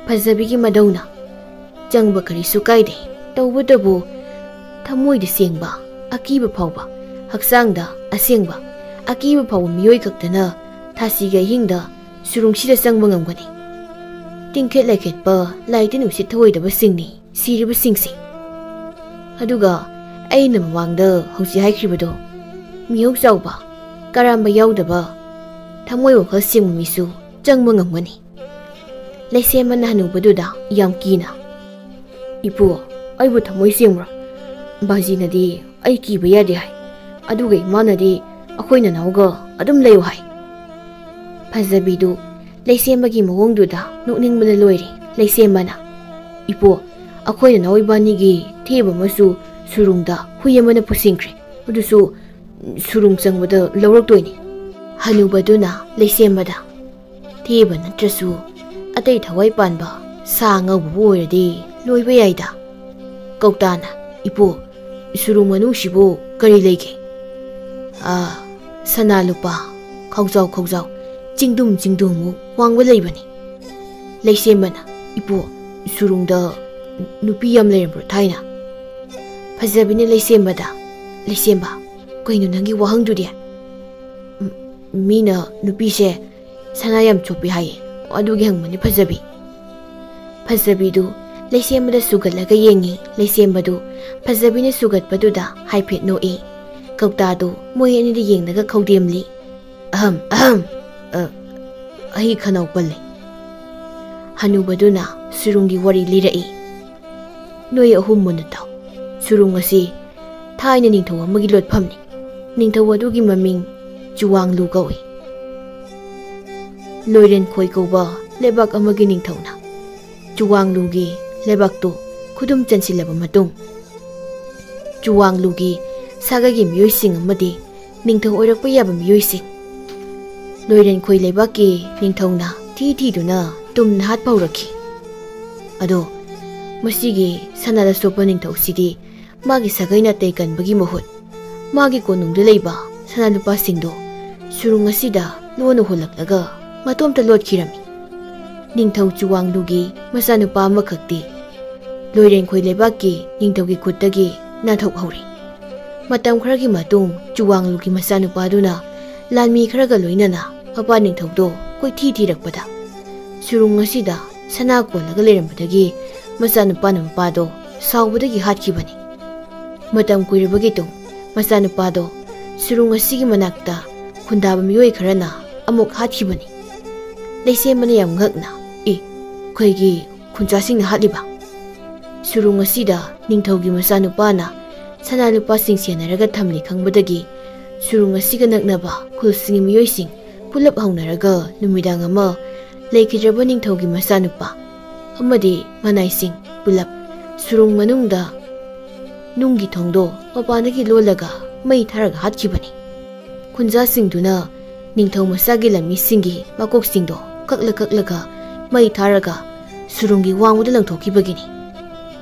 ꯐꯖꯕꯤꯒꯤ ꯃꯙꯧꯅ, "ꯆꯪꯕ ꯀꯔꯤꯁꯨ ꯀꯥꯏꯗꯦ꯫ ꯇꯧꯕꯇꯕꯨ ꯊꯃꯣꯏꯗ ꯁꯦꯡꯕ, ꯑꯀꯤꯕ ꯐꯥꯎꯕ, ꯍꯛꯆꯥꯡꯗ ꯑꯁꯦꯡꯕ ꯑꯀꯤꯕ ꯐꯥꯎꯕ ꯃꯤꯑꯣꯏ ꯈꯛꯇꯅ ꯊꯥꯁꯤꯒꯤ ꯑꯍꯤꯡꯗ ꯁꯨꯔꯨꯡꯁꯤꯗ ꯆꯪꯕ ꯉꯝꯒꯅꯤ꯫ ꯇꯤꯡꯈꯦꯠ ꯂꯩꯈꯦꯠꯄ, ꯂꯥꯏ ꯇꯤꯟ ꯎꯁꯤꯠ ꯊꯧꯑꯣꯏꯗꯕꯁꯤꯡꯅꯤ ꯁꯤꯔꯤꯕꯁꯤꯡꯁꯦ꯫ ꯑꯗꯨꯒ ꯑꯩꯅ ꯃꯃꯥꯡꯗ ꯍꯧꯖꯤꯛ ꯍꯥꯏꯈ꯭ꯔꯤꯕꯗꯣ, ꯃꯤꯍꯧ ꯆꯥꯎꯕ, ꯀꯔꯥꯝꯕ ꯌꯥꯎꯗꯕ, ꯊꯃꯣꯏ ꯋꯥꯈꯜ ꯁꯦꯡꯕ ꯃꯤꯁꯨ ꯆꯪꯕ ꯉꯝꯒꯅꯤ꯫" ꯂꯩꯁꯦꯝꯕꯅ ꯍꯅꯨꯕꯗꯨꯗ ꯌꯥꯝ ꯀꯤꯅ, "ꯏꯄꯨ, ꯑꯩꯕꯨ ꯊꯃꯣꯏ ꯁꯦꯡꯕ꯭ꯔꯣ? ꯕꯥꯖꯤꯅꯗꯤ ꯑꯩ ꯀꯤꯕ ꯌꯥꯗꯦ ꯍꯥꯏ꯫ ꯑꯗꯨꯒ ꯏꯃꯥꯅꯗꯤ ꯑꯩꯈꯣꯏ ꯅꯅꯥꯎꯒ ꯑꯗꯨꯝ ꯂꯩꯌꯨ ꯍꯥꯏ꯫" ꯐꯖꯕꯤꯗꯨ ꯂꯩꯁꯦꯝꯕꯒꯤ ꯃꯑꯣꯡꯗꯨꯗ ꯅꯣꯛꯅꯤꯡꯕꯅ ꯂꯣꯏꯔꯦ꯫ ꯂꯩꯁꯦꯝꯕꯅ, "ꯏꯄꯨ, ꯑꯩꯈꯣꯏ ꯅꯅꯥꯎ ꯏꯕꯥꯅꯤꯒꯤ ꯊꯦꯕ ꯑꯃꯁꯨ ꯁꯨꯔꯨꯡꯗ ꯍꯨꯏ ꯑꯃꯅ ꯄꯨꯁꯤꯟꯈ꯭ꯔꯦ꯫ ꯑꯗꯨꯁꯨ ꯁꯨꯔꯨꯡ ꯆꯪꯕꯗ ꯂꯧꯔꯛꯇꯣꯏꯅꯤ꯫" ꯍꯅꯨꯕꯗꯨꯅ ꯂꯩꯁꯦꯝꯕꯗ, "ꯊꯦꯕ ꯅꯠꯇ꯭ꯔꯁꯨ ꯑꯇꯩ ꯊꯋꯥꯏ ꯄꯥꯟꯕ ꯁꯥ ꯑꯉꯧꯕꯕꯨ ꯑꯣꯏꯔꯗꯤ ꯂꯣꯏꯕ ꯌꯥꯏꯗ꯫" ꯀꯧꯇꯥꯅ, "ꯏꯄꯨ, ꯁꯨꯔꯨꯡ ꯃꯅꯨꯡꯁꯤꯕꯨ ꯀꯔꯤ ꯂꯩꯒꯦ?" "ꯑꯥ, ꯁꯅꯥ ꯂꯨꯄꯥ, ꯍꯧꯖꯥꯎ ꯈꯧꯖꯥꯎ, ꯆꯤꯡꯗꯨꯝ ꯆꯤꯡꯗꯨꯝꯃꯨꯛ ꯋꯥꯡꯕ ꯂꯩꯕꯅꯤ꯫ ꯂꯩꯁꯦꯝꯕꯅ, "ꯏꯄꯨ, ꯁꯨꯔꯨꯡꯗ ꯅꯨꯄꯤ ꯌꯥꯝ ꯂꯩꯔꯝꯕ꯭ꯔꯣ ꯊꯥꯏꯅ?" ꯐꯖꯕꯤꯅ ꯂꯩꯁꯦꯝꯕꯗ, "ꯂꯩꯁꯦꯝꯕ, ꯀꯩꯅꯣ ꯅꯪꯒꯤ ꯋꯥꯍꯪꯗꯨꯗꯤ?" "ꯎꯝ, ꯃꯤꯅ ꯅꯨꯄꯤꯁꯦ ꯁꯅꯥ ꯌꯥꯝ ꯆꯣꯞꯄꯤ ꯍꯥꯏꯌꯦ, ꯑꯗꯨꯒꯤ ꯍꯪꯕꯅꯤ ꯐꯖꯕꯤ꯫" ꯐꯖꯕꯤꯗꯨ ꯂꯩꯁꯦꯝꯕꯗ ꯁꯨꯒꯠꯂꯒ ꯌꯦꯡꯉꯤ꯫ ꯂꯩꯁꯦꯝꯕꯗꯨ ꯐꯖꯕꯤꯅ ꯁꯨꯒꯠꯄꯗꯨꯗ ꯍꯥꯏꯐꯦꯠ ꯅꯣꯛꯏ꯫ ꯀꯧꯇꯥꯗꯨ ꯃꯣꯏ ꯑꯅꯤꯗ ꯌꯦꯡꯂꯒ ꯈꯧꯗꯦꯝꯂꯤ꯫ "ꯑꯍꯝ, ꯑꯍꯝ, ꯑ, ꯑꯩ ꯈꯅꯥꯎ ꯄꯜꯂꯦ꯫" ꯍꯅꯨꯕꯗꯨꯅ ꯁꯨꯔꯨꯡꯒꯤ ꯋꯥꯔꯤ ꯂꯤꯔꯛꯏ꯫ "ꯅꯣꯏ ꯑꯍꯨꯝ ꯃꯨꯟꯅ ꯇꯥꯎ꯫ ꯁꯨꯔꯨꯡ ꯑꯁꯤ ꯊꯥꯏꯅ ꯅꯤꯡꯊꯧ ꯑꯃꯒꯤ ꯂꯣꯠꯐꯝꯅꯤ꯫ ꯅꯤꯡꯊꯧ ꯑꯗꯨꯒꯤ ꯃꯃꯤꯡ ꯆꯨꯋꯥꯡꯂꯨ ꯀꯧꯏ꯫ ꯂꯣꯏꯔꯦꯟꯈꯣꯏ ꯀꯧꯕ ꯂꯩꯕꯥꯛ ꯑꯃꯒꯤ ꯅꯤꯡꯊꯧꯅ ꯆꯨꯋꯥꯡꯂꯨꯒꯤ ꯂꯩꯕꯥꯛꯇꯨ ꯈꯨꯗꯨꯝ ꯆꯟꯁꯤꯜꯂꯕ ꯃꯇꯨꯡ, ꯆꯨꯋꯥꯡꯂꯨꯒꯤ ꯁꯥꯒꯩꯒꯤ ꯃꯤꯑꯣꯏꯁꯤꯡ ꯑꯃꯗꯤ ꯅꯤꯡꯊꯧ ꯑꯣꯏꯔꯛꯄ ꯌꯥꯕ ꯃꯤꯑꯣꯏꯁꯤꯡ ꯂꯣꯏꯔꯦꯟꯈꯣꯏ ꯂꯩꯕꯥꯛꯀꯤ ꯅꯤꯡꯊꯧꯅ ꯊꯤ ꯊꯤꯗꯨꯅ ꯇꯨꯝꯅ ꯍꯥꯠꯄ ꯍꯧꯔꯛꯈꯤ꯫ ꯑꯗꯣ ꯃꯁꯤꯒꯤ ꯁꯅꯥꯗ ꯁꯣꯛꯄ ꯅꯤꯡꯊꯧꯁꯤꯗꯤ ꯃꯥꯒꯤ ꯁꯥꯒꯩ ꯅꯥꯇꯩ ꯀꯟꯕꯒꯤ ꯃꯍꯨꯠ ꯃꯥꯒꯤ ꯀꯣꯅꯨꯡꯗ ꯂꯩꯕ ꯁꯅꯥ ꯂꯨꯄꯥꯁꯤꯡꯗꯣ ꯁꯨꯔꯨꯡ ꯑꯁꯤꯗ ꯂꯣꯟꯅ ꯍꯣꯜꯂꯛꯂꯒ ꯃꯇꯣꯝꯇ ꯂꯣꯠꯈꯤꯔꯝꯃꯤ꯫ ꯅꯤꯡꯊꯧ ꯆꯨꯋꯥꯡꯂꯨꯒꯤ ꯃꯆꯥꯅꯨꯄꯥ ꯑꯃꯈꯛꯇꯤ ꯂꯣꯏꯔꯦꯟꯈꯣꯏ ꯂꯩꯕꯥꯛꯀꯤ ꯅꯤꯡꯊꯧꯒꯤ ꯈꯨꯠꯇꯒꯤ ꯅꯥꯟꯊꯣꯛꯍꯧꯔꯦ꯫ ꯃꯇꯝ ꯈꯔꯒꯤ ꯃꯇꯨꯡ ꯆꯨꯋꯥꯡꯂꯨꯒꯤ ꯃꯆꯥꯅꯨꯄꯥꯗꯨꯅ ꯂꯥꯟꯃꯤ ꯈꯔꯒ ꯂꯣꯏꯅꯅ ꯃꯄꯥ ꯅꯤꯡꯊꯧꯗꯣ ꯀꯣꯏꯊꯤ ꯊꯤꯔꯛꯄꯗ ꯁꯨꯔꯨꯡ ꯑꯁꯤꯗ ꯁꯅꯥ ꯀꯣꯜꯂꯒ ꯂꯩꯔꯝꯕꯗꯒꯤ ꯃꯆꯥꯅꯨꯄꯥꯅ ꯃꯄꯥꯗꯣ ꯁꯥꯎꯕꯗꯒꯤ ꯍꯥꯠꯈꯤꯕꯅꯤ꯫ ꯃꯇꯝ ꯀꯨꯏꯔꯕꯒꯤ ꯇꯨꯡ ꯃꯆꯥꯅꯨꯄꯥꯗꯣ ꯁꯨꯔꯨꯡ ꯑꯁꯤꯒꯤ ꯃꯅꯥꯛꯇ ꯈꯨꯟꯗꯥꯕ ꯃꯤꯑꯣꯏ ꯈꯔꯅ ꯑꯃꯨꯛ ꯍꯥꯠꯈꯤꯕꯅꯤ꯫ ꯂꯩꯁꯦꯝꯕꯅ ꯌꯥꯝ ꯉꯛꯅ, "ꯑꯦ, ꯑꯩꯈꯣꯏꯒꯤ ꯈꯨꯟꯖꯥꯁꯤꯡꯅ ꯍꯥꯠꯂꯤꯕ?" ꯁꯨꯔꯨꯡ ꯑꯁꯤꯗ ꯅꯤꯡꯊꯧꯒꯤ ꯃꯆꯥꯅꯨꯄꯥꯅ ꯁꯅꯥ ꯂꯨꯄꯥꯁꯤꯡ ꯁꯦꯟꯅꯔꯒ ꯊꯝꯂꯤ ꯈꯪꯕꯗꯒꯤ ꯁꯨꯔꯨꯡ ꯑꯁꯤꯒ ꯅꯛꯅꯕ ꯈꯨꯜꯁꯤꯡꯒꯤ ꯃꯤꯑꯣꯏꯁꯤꯡ ꯄꯨꯂꯞ ꯍꯧꯅꯔꯒ ꯅꯨꯃꯤꯗꯥꯡ ꯑꯃ ꯂꯩꯈꯤꯗ꯭ꯔꯕ ꯅꯤꯡꯊꯧꯒꯤ ꯃꯆꯥꯅꯨꯄꯥ ꯑꯃꯗꯤ ꯃꯅꯥꯏꯁꯤꯡ ꯄꯨꯂꯞ ꯁꯨꯔꯨꯡ ꯃꯅꯨꯡꯗ ꯅꯨꯡꯒꯤ ꯊꯣꯡꯗꯣ ꯃꯄꯥꯟꯗꯒꯤ ꯂꯣꯜꯂꯒ ꯃꯩ ꯊꯥꯔꯒ ꯍꯥꯠꯈꯤꯕꯅꯤ꯫ ꯈꯨꯟꯖꯥꯁꯤꯡꯗꯨꯅ ꯅꯤꯡꯊꯧ ꯃꯆꯥꯒꯤ ꯂꯥꯟꯃꯤꯁꯤꯡꯒꯤ ꯃꯀꯣꯛꯁꯤꯡꯗꯣ ꯀꯛꯂ ꯀꯛꯂꯒ ꯃꯩ ꯊꯥꯔꯒ ꯁꯨꯔꯨꯡꯒꯤ ꯋꯥꯡꯃꯗ ꯂꯪꯊꯣꯛꯈꯤꯕꯒꯤꯅꯤ꯫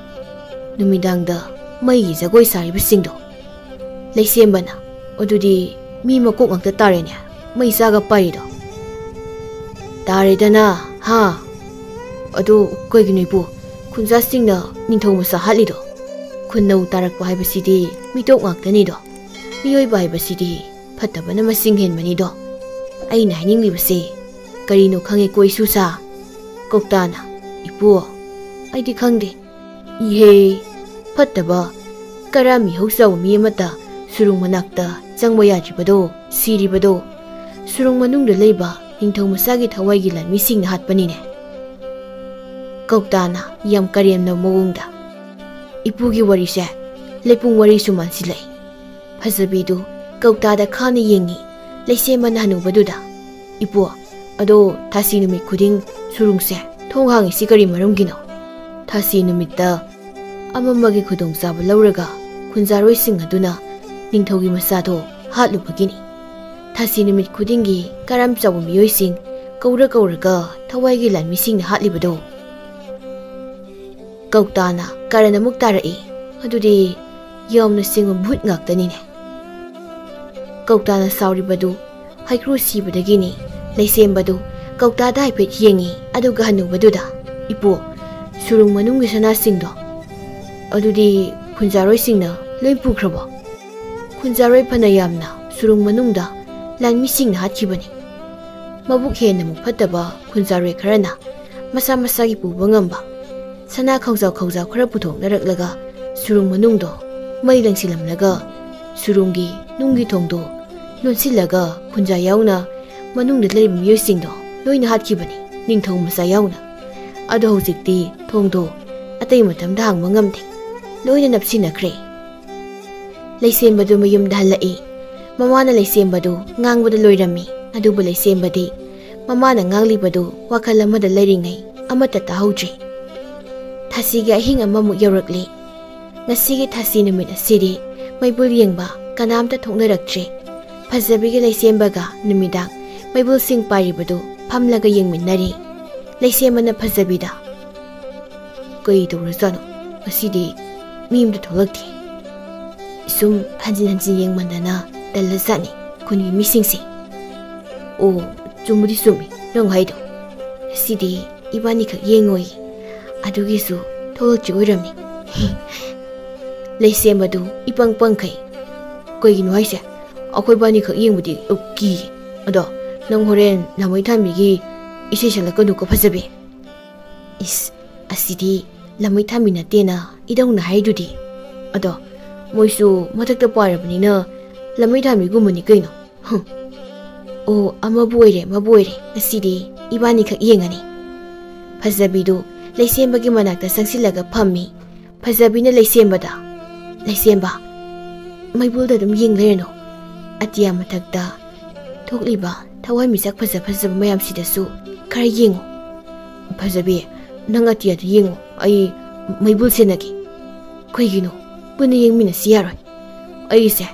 ꯅꯨꯃꯤꯗꯥꯡꯗ ꯃꯩꯒꯤ ꯖꯒꯣꯏ ꯁꯥꯔꯤꯕꯁꯤꯡꯗꯣ ꯂꯩꯁꯦꯝꯕꯅ, "ꯑꯗꯨꯗꯤ ꯃꯤ ꯃꯀꯣꯛ ꯉꯥꯛꯇ ꯇꯥꯔꯦꯅꯦ꯫ ꯃꯩ ꯆꯥꯒ ꯄꯥꯏꯔꯤꯗꯣ? ꯇꯥꯔꯦꯗꯅ, ꯍꯥ? ꯑꯗꯣ ꯀꯩꯒꯤꯅꯣ ꯏꯄꯨ, ꯈꯨꯟꯖꯥꯁꯤꯡꯅ ꯅꯤꯡꯊꯧ ꯃꯆꯥ ꯍꯥꯠꯂꯤꯗꯣ? ꯈꯨꯟꯅꯧ ꯇꯥꯔꯛꯄ ꯍꯥꯏꯕꯁꯤꯗꯤ ꯃꯤꯇꯣꯞ ꯉꯥꯛꯇꯅꯤꯗꯣ꯫ ꯃꯤꯑꯣꯏꯕ ꯍꯥꯏꯕꯁꯤꯗꯤ ꯐꯠꯇꯕꯅ ꯃꯁꯤꯡ ꯍꯦꯟꯕꯅꯤꯗꯣ꯫ ꯑꯩꯅ ꯍꯥꯏꯅꯤꯡꯂꯤꯕꯁꯦ ꯀꯔꯤꯅꯣ ꯈꯪꯉꯦꯀꯣ ꯏꯁꯨꯁꯥ? ꯀꯧꯇꯥꯅ, ꯏꯄꯨ, ꯑꯩꯗꯤ ꯈꯪꯗꯦ꯫ ꯏꯍꯦ, ꯐꯠꯇꯕ, ꯀꯔꯥ ꯃꯤꯍꯧ ꯆꯥꯎꯕ ꯃꯤ ꯑꯃꯠꯇ ꯁꯨꯔꯨꯡ ꯃꯅꯥꯛꯇ ꯆꯪꯕ ꯌꯥꯗ꯭ꯔꯤꯕꯗꯣ, ꯁꯤꯔꯤꯕꯗꯣ, ꯁꯨꯔꯨꯡ ꯃꯅꯨꯡꯗ ꯂꯩꯕ ꯅꯤꯡꯊꯧ ꯃꯆꯥꯒꯤ ꯊꯋꯥꯏꯒꯤ ꯂꯥꯟꯃꯤꯁꯤꯡꯅ ꯍꯥꯠꯄꯅꯤꯅꯦ꯫ ꯀꯧꯇꯥꯅ ꯌꯥꯝ ꯀꯔꯦꯝꯅꯕ ꯃꯑꯣꯡꯗ, ꯏꯄꯨꯒꯤ ꯋꯥꯔꯤꯁꯦ ꯂꯩꯄꯨꯡ ꯋꯥꯔꯤꯁꯨ ꯃꯥꯟꯁꯤꯜꯂꯛꯏ꯫ ꯐꯖꯕꯤꯗꯨ ꯀꯧꯇꯥꯗ ꯈꯥꯅ ꯌꯦꯡꯉꯤ꯫ ꯂꯩꯁꯦꯝꯕꯅ ꯍꯅꯨꯕꯗꯨꯗ, ꯏꯄꯨ, ꯑꯗꯣ ꯊꯥꯁꯤ ꯅꯨꯃꯤꯠ ꯈꯨꯗꯤꯡ ꯁꯨꯔꯨꯡꯁꯦ ꯊꯣꯡ ꯍꯥꯡꯉꯤꯁꯤ ꯀꯔꯤ ꯃꯔꯝꯒꯤꯅꯣ? ꯊꯥꯁꯤ ꯅꯨꯃꯤꯠꯇ ꯑꯃꯝꯕꯒꯤ ꯈꯨꯗꯣꯡꯆꯥꯕ ꯂꯧꯔꯒ ꯈꯨꯟꯖꯥꯔꯣꯏꯁꯤꯡ ꯑꯗꯨꯅ ꯅꯤꯡꯊꯧꯒꯤ ꯃꯆꯥꯗꯣ ꯍꯥꯠꯂꯨꯕꯒꯤꯅꯤ꯫ ꯊꯥꯁꯤ ꯅꯨꯃꯤꯠ ꯈꯨꯗꯤꯡꯒꯤ ꯀꯔꯝ ꯆꯥꯎꯕ ꯃꯤꯑꯣꯏꯁꯤꯡ ꯀꯧꯔ ꯀꯧꯔꯒ ꯊꯋꯥꯏꯒꯤ ꯂꯥꯟꯃꯤꯁꯤꯡꯅ ꯍꯥꯠꯂꯤꯕꯗꯣ꯫ ꯀꯧꯇꯥꯅ ꯀꯔꯟ ꯑꯃꯨꯛ ꯇꯥꯔꯛꯏ꯫ ꯑꯗꯨꯗꯤ ꯌꯥꯝꯅ ꯁꯤꯡꯕ ꯚꯨꯠ ꯉꯥꯛꯇꯅꯤꯅꯦ꯫ ꯀꯧꯇꯥꯅ ꯁꯥꯎꯔꯤꯕꯗꯨ ꯍꯩꯀ꯭ꯔꯨ ꯁꯤꯕꯗꯒꯤꯅꯤ꯫ ꯂꯩꯁꯦꯝꯕꯗꯨ ꯀꯧꯇꯥꯗ ꯍꯥꯏꯐꯦꯠ ꯌꯦꯡꯉꯤ, ꯑꯗꯨꯒ ꯍꯅꯨꯕꯗꯨꯗ, ꯏꯄꯨ, ꯁꯨꯔꯨꯡ ꯃꯅꯨꯡꯒꯤ ꯁꯅꯥꯁꯤꯡꯗꯣ ꯑꯗꯨꯗꯤ ꯈꯨꯟꯖꯥꯔꯣꯏꯁꯤꯡꯅ ꯂꯣꯏ ꯄꯨꯈ꯭ꯔꯕꯣ? ꯈꯨꯟꯖꯥꯔꯣꯏ ꯐꯅ ꯌꯥꯝꯅ ꯁꯨꯔꯨꯡ ꯃꯅꯨꯡꯗ ꯂꯥꯟꯃꯤꯁꯤꯡꯅ ꯍꯥꯠꯈꯤꯕꯅꯤ꯫ ꯃꯕꯨꯛ ꯍꯦꯟꯅ ꯑꯃꯨꯛ ꯐꯠꯇꯕ ꯈꯨꯟꯖꯥꯔꯣꯏ ꯈꯔꯅ ꯃꯁꯥ ꯃꯁꯥꯒꯤ ꯄꯨꯕ ꯉꯝꯕ ꯁꯅꯥ ꯈꯧꯖꯥꯎ ꯈꯧꯖꯥꯎ ꯈꯔ ꯄꯨꯊꯣꯛꯅꯔꯛꯂꯒ ꯁꯨꯔꯨꯡ ꯃꯅꯨꯡꯗꯣ ꯃꯩ ꯂꯪꯁꯤꯜꯂꯝꯂꯒ ꯁꯨꯔꯨꯡꯒꯤ ꯅꯨꯡꯒꯤ ꯊꯣꯡꯗꯣ ꯂꯣꯟꯁꯤꯜꯂꯒ ꯈꯨꯟꯖꯥ ꯌꯥꯎꯅ ꯃꯅꯨꯡꯗ ꯂꯩꯔꯤꯕ ꯃꯤꯑꯣꯏꯁꯤꯡꯗꯣ ꯂꯣꯏꯅ ꯍꯥꯠꯈꯤꯕꯅꯤ, ꯅꯤꯡꯊꯧ ꯃꯆꯥ ꯌꯥꯎꯅ꯫ ꯑꯗꯣ ꯍꯧꯖꯤꯛꯇꯤ ꯊꯣꯡꯗꯣ ꯑꯇꯩ ꯃꯇꯝꯗ ꯍꯥꯡꯕ ꯉꯝꯗꯦ, ꯂꯣꯏꯅ ꯅꯞꯁꯤꯟꯅꯈ꯭ꯔꯦ꯫ ꯂꯩꯁꯦꯝꯕꯗꯨ ꯃꯌꯨꯝꯗ ꯍꯜꯂꯛꯏ꯫ ꯃꯃꯥꯅ ꯂꯩꯁꯦꯝꯕꯗꯨ ꯉꯥꯡꯕꯗ ꯂꯣꯏꯔꯝꯃꯤ, ꯑꯗꯨꯕꯨ ꯂꯩꯁꯦꯝꯕꯗꯤ ꯃꯃꯥꯅ ꯉꯥꯡꯂꯤꯕꯗꯨ ꯋꯥꯈꯜ ꯑꯃꯗ ꯂꯩꯔꯤꯉꯩ ꯑꯃꯠꯇ ꯇꯥꯍꯧꯗ꯭ꯔꯦ꯫ ꯊꯥꯁꯤꯒꯤ ꯑꯍꯤꯡ ꯑꯃꯃꯨꯛ ꯌꯧꯔꯛꯂꯦ꯫ ꯉꯁꯤꯒꯤ ꯊꯥꯁꯤ ꯅꯨꯃꯤꯠ ꯑꯁꯤꯗꯤ ꯃꯩꯕꯨꯜ ꯌꯦꯡꯕ ꯀꯅꯥꯝꯇ ꯊꯣꯛꯅꯔꯛꯇ꯭ꯔꯦ꯫ ꯐꯖꯕꯤꯒ ꯂꯩꯁꯦꯝꯕꯒ ꯅꯨꯃꯤꯗꯥꯡ ꯃꯩꯕꯨꯜꯁꯤꯡ ꯄꯥꯏꯔꯤꯕꯗꯨ ꯐꯝꯂꯒ ꯌꯦꯡꯃꯤꯟꯅꯔꯤ꯫ ꯂꯩꯁꯦꯝꯕꯅ ꯐꯖꯕꯤꯗ, "ꯀꯩ ꯇꯧꯔꯖꯥꯠꯅꯣ? ꯉꯁꯤꯗꯤ ꯃꯤ ꯑꯃꯇ ꯊꯣꯛꯂꯛꯇꯦ꯫ ꯁꯨꯝ ꯍꯟꯖꯤꯟ ꯍꯟꯖꯤꯟ ꯌꯦꯡꯃꯟꯗꯅ ꯇꯜꯂꯖꯥꯠꯅꯤ ꯈꯨꯟꯒꯤ ꯃꯤꯁꯤꯡꯁꯦ"꯫ ꯑꯣ, ꯆꯨꯝꯕꯨꯗꯤ ꯆꯨꯝꯃꯤ ꯅꯪ ꯍꯥꯏꯗꯣ꯫ ꯁꯤꯗꯤ ꯏꯕꯥꯅꯤꯈꯛ ꯌꯦꯡꯉꯣꯏ, ꯑꯗꯨꯒꯤꯁꯨ ꯊꯣꯛꯂꯛꯇ꯭ꯔꯤ ꯑꯣꯏꯔꯝꯅꯤ꯫ ꯂꯩꯁꯦꯝꯕꯗꯨ ꯏꯄꯪ ꯄꯪꯈꯩ꯫ ꯀꯩꯒꯤꯅꯣ ꯍꯥꯏꯁꯦ? ꯑꯩꯈꯣꯏ ꯕꯥꯅꯤꯈꯛ ꯌꯦꯡꯕꯗꯤ ꯀꯤꯌꯦ꯫ ꯑꯗꯣ ꯅꯪ ꯍꯣꯔꯦꯟ ꯂꯥꯃꯩ ꯊꯥꯟꯕꯤꯒꯤ ꯏꯁꯩ ꯁꯛꯂꯛꯀꯅꯨꯀꯣ ꯐꯖꯕꯤ꯫ ꯏꯁ, ꯑꯁꯤꯗꯤ ꯂꯥꯃꯩ ꯊꯥꯟꯕꯤ ꯅꯠꯇꯦꯅ ꯏꯙꯧꯅ ꯍꯥꯏꯗꯨꯗꯤ꯫ ꯑꯗꯣ ꯃꯣꯏꯁꯨ ꯃꯊꯛꯇ ꯄꯥꯏꯔꯕꯅꯤꯅ ꯂꯥꯃꯩ ꯊꯥꯟꯕꯤꯒꯨꯝꯕꯅꯤ ꯀꯩꯅꯣ꯫ ꯍꯨꯝ꯫ ꯑꯣ, ꯑꯃꯕꯨ ꯑꯣꯏꯔꯦ ꯑꯃꯕꯨ ꯑꯣꯏꯔꯦ, ꯉꯁꯤꯗꯤ ꯏꯕꯥꯅꯤꯈꯛ ꯌꯦꯡꯉꯅꯤ꯫ ꯐꯖꯕꯤꯗꯨ ꯂꯩꯁꯦꯝꯕꯒꯤ ꯃꯅꯥꯛꯇ ꯆꯪꯁꯤꯜꯂꯒ ꯐꯝꯃꯤ꯫ ꯐꯖꯕꯤꯅ ꯂꯩꯁꯦꯝꯕꯗ, "ꯂꯩꯁꯦꯝꯕ, ꯃꯩꯕꯨꯜꯗ ꯑꯗꯨꯝ ꯌꯦꯡ ꯂꯩꯔꯅꯨ꯫ ꯑꯇꯤꯌꯥ ꯃꯊꯛꯇ ꯊꯣꯛꯂꯤꯕ ꯊꯋꯥꯟꯃꯤꯆꯥꯛ ꯐꯖ ꯐꯖꯕ ꯃꯌꯥꯝꯁꯤꯗꯁꯨ ꯈꯔ ꯌꯦꯡꯉꯨ꯫ ꯐꯖꯕꯤ, ꯅꯪ ꯑꯇꯤꯌꯥꯗ ꯌꯦꯡꯉꯨ, ꯑꯩ ꯃꯩꯕꯨꯜ ꯁꯦꯟꯅꯒꯦ꯫" "ꯀꯩꯒꯤꯅꯣ? ꯄꯨꯟꯅ ꯌꯦꯡꯃꯤꯟꯅꯁꯤ ꯌꯥꯔꯣꯏ?" "ꯑꯩꯁꯦ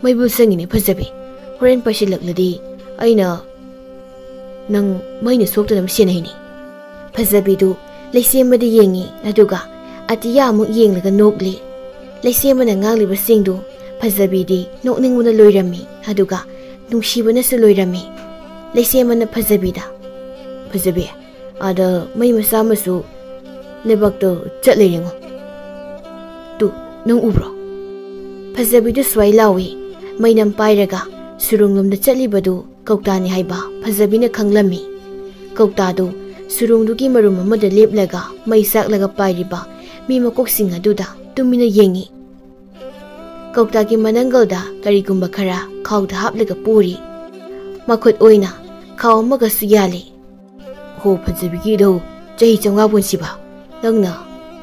ꯃꯩꯕꯨꯜ ꯁꯪꯉꯤꯅꯦ ꯐꯖꯕꯤ꯫ ꯍꯣꯔꯦꯟ ꯄꯥꯏꯁꯤꯜꯂꯛꯂꯗꯤ ꯑꯩꯅ ꯅꯪ ꯃꯩꯅ ꯁꯣꯛꯇꯅꯕ ꯁꯦꯟꯅꯩꯅꯦ꯫" ꯐꯖꯕꯤꯗꯨ ꯂꯩꯁꯦꯝꯕꯗ ꯌꯦꯡꯉꯤ, ꯑꯗꯨꯒ ꯑꯇꯤꯌꯥ ꯑꯃꯨꯛ ꯌꯦꯡꯂꯒ ꯅꯣꯛꯂꯤ꯫ ꯂꯩꯁꯦꯝꯕꯅ ꯉꯥꯡꯂꯤꯕꯁꯤꯡꯗꯨ ꯐꯖꯕꯤꯗꯤ ꯅꯣꯛꯅꯤꯡꯕꯅ ꯂꯣꯏꯔꯝꯃꯤ, ꯑꯗꯨꯒ ꯅꯨꯡꯁꯤꯕꯅꯁꯨ ꯂꯣꯏꯔꯝꯃꯤ꯫ ꯂꯩꯁꯦꯝꯕꯅ ꯐꯖꯕꯤꯗ, "ꯐꯖꯕꯤ, ꯑꯥꯗ ꯃꯩ ꯃꯆꯥ ꯑꯃꯁꯨ ꯂꯩꯕꯥꯛꯇ ꯆꯠ ꯂꯩꯔꯦꯉꯣ꯫ ꯇꯨ, ꯅꯪ ꯎꯕ꯭ꯔꯣ?" ꯐꯖꯕꯤꯗꯨ ꯁ꯭ꯋꯥꯏ ꯂꯥꯎꯏ, ꯃꯩꯅꯝ ꯄꯥꯏꯔꯒ ꯁꯨꯔꯨꯡꯂꯣꯝꯗ ꯆꯠꯂꯤꯕꯗꯨ ꯀꯧꯇꯥꯅꯤ ꯍꯥꯏꯕ ꯐꯖꯕꯤꯅ ꯈꯪꯂꯝꯃꯤ꯫ ꯀꯧꯇꯥꯗꯨ ꯁꯨꯔꯨꯡꯗꯨꯒꯤ ꯃꯔꯨꯝ ꯑꯃꯗ ꯂꯦꯞꯂꯒ ꯃꯩ ꯆꯥꯛꯂꯒ ꯄꯥꯏꯔꯤꯕ ꯃꯤ ꯃꯀꯣꯛꯁꯤꯡ ꯑꯗꯨꯗ ꯇꯨꯃꯤꯟꯅ ꯌꯦꯡꯏ꯫ ꯀꯧꯇꯥꯒꯤ ꯃꯅꯪꯒꯜꯗ ꯀꯔꯤꯒꯨꯝꯕ ꯈꯔ ꯈꯥꯎꯗ ꯍꯥꯞꯂꯒ ꯄꯨꯔꯤ꯫ ꯃꯈꯨꯠ ꯑꯣꯏꯅ ꯈꯥꯎ ꯑꯃꯒꯁꯨ ꯌꯥꯜꯂꯤ꯫ "ꯍꯣ, ꯐꯖꯕꯤꯒꯤꯗꯣ ꯆꯍꯤ ꯆꯥꯝꯃꯉꯥ ꯄꯨꯟꯁꯤꯕ, ꯅꯪꯅ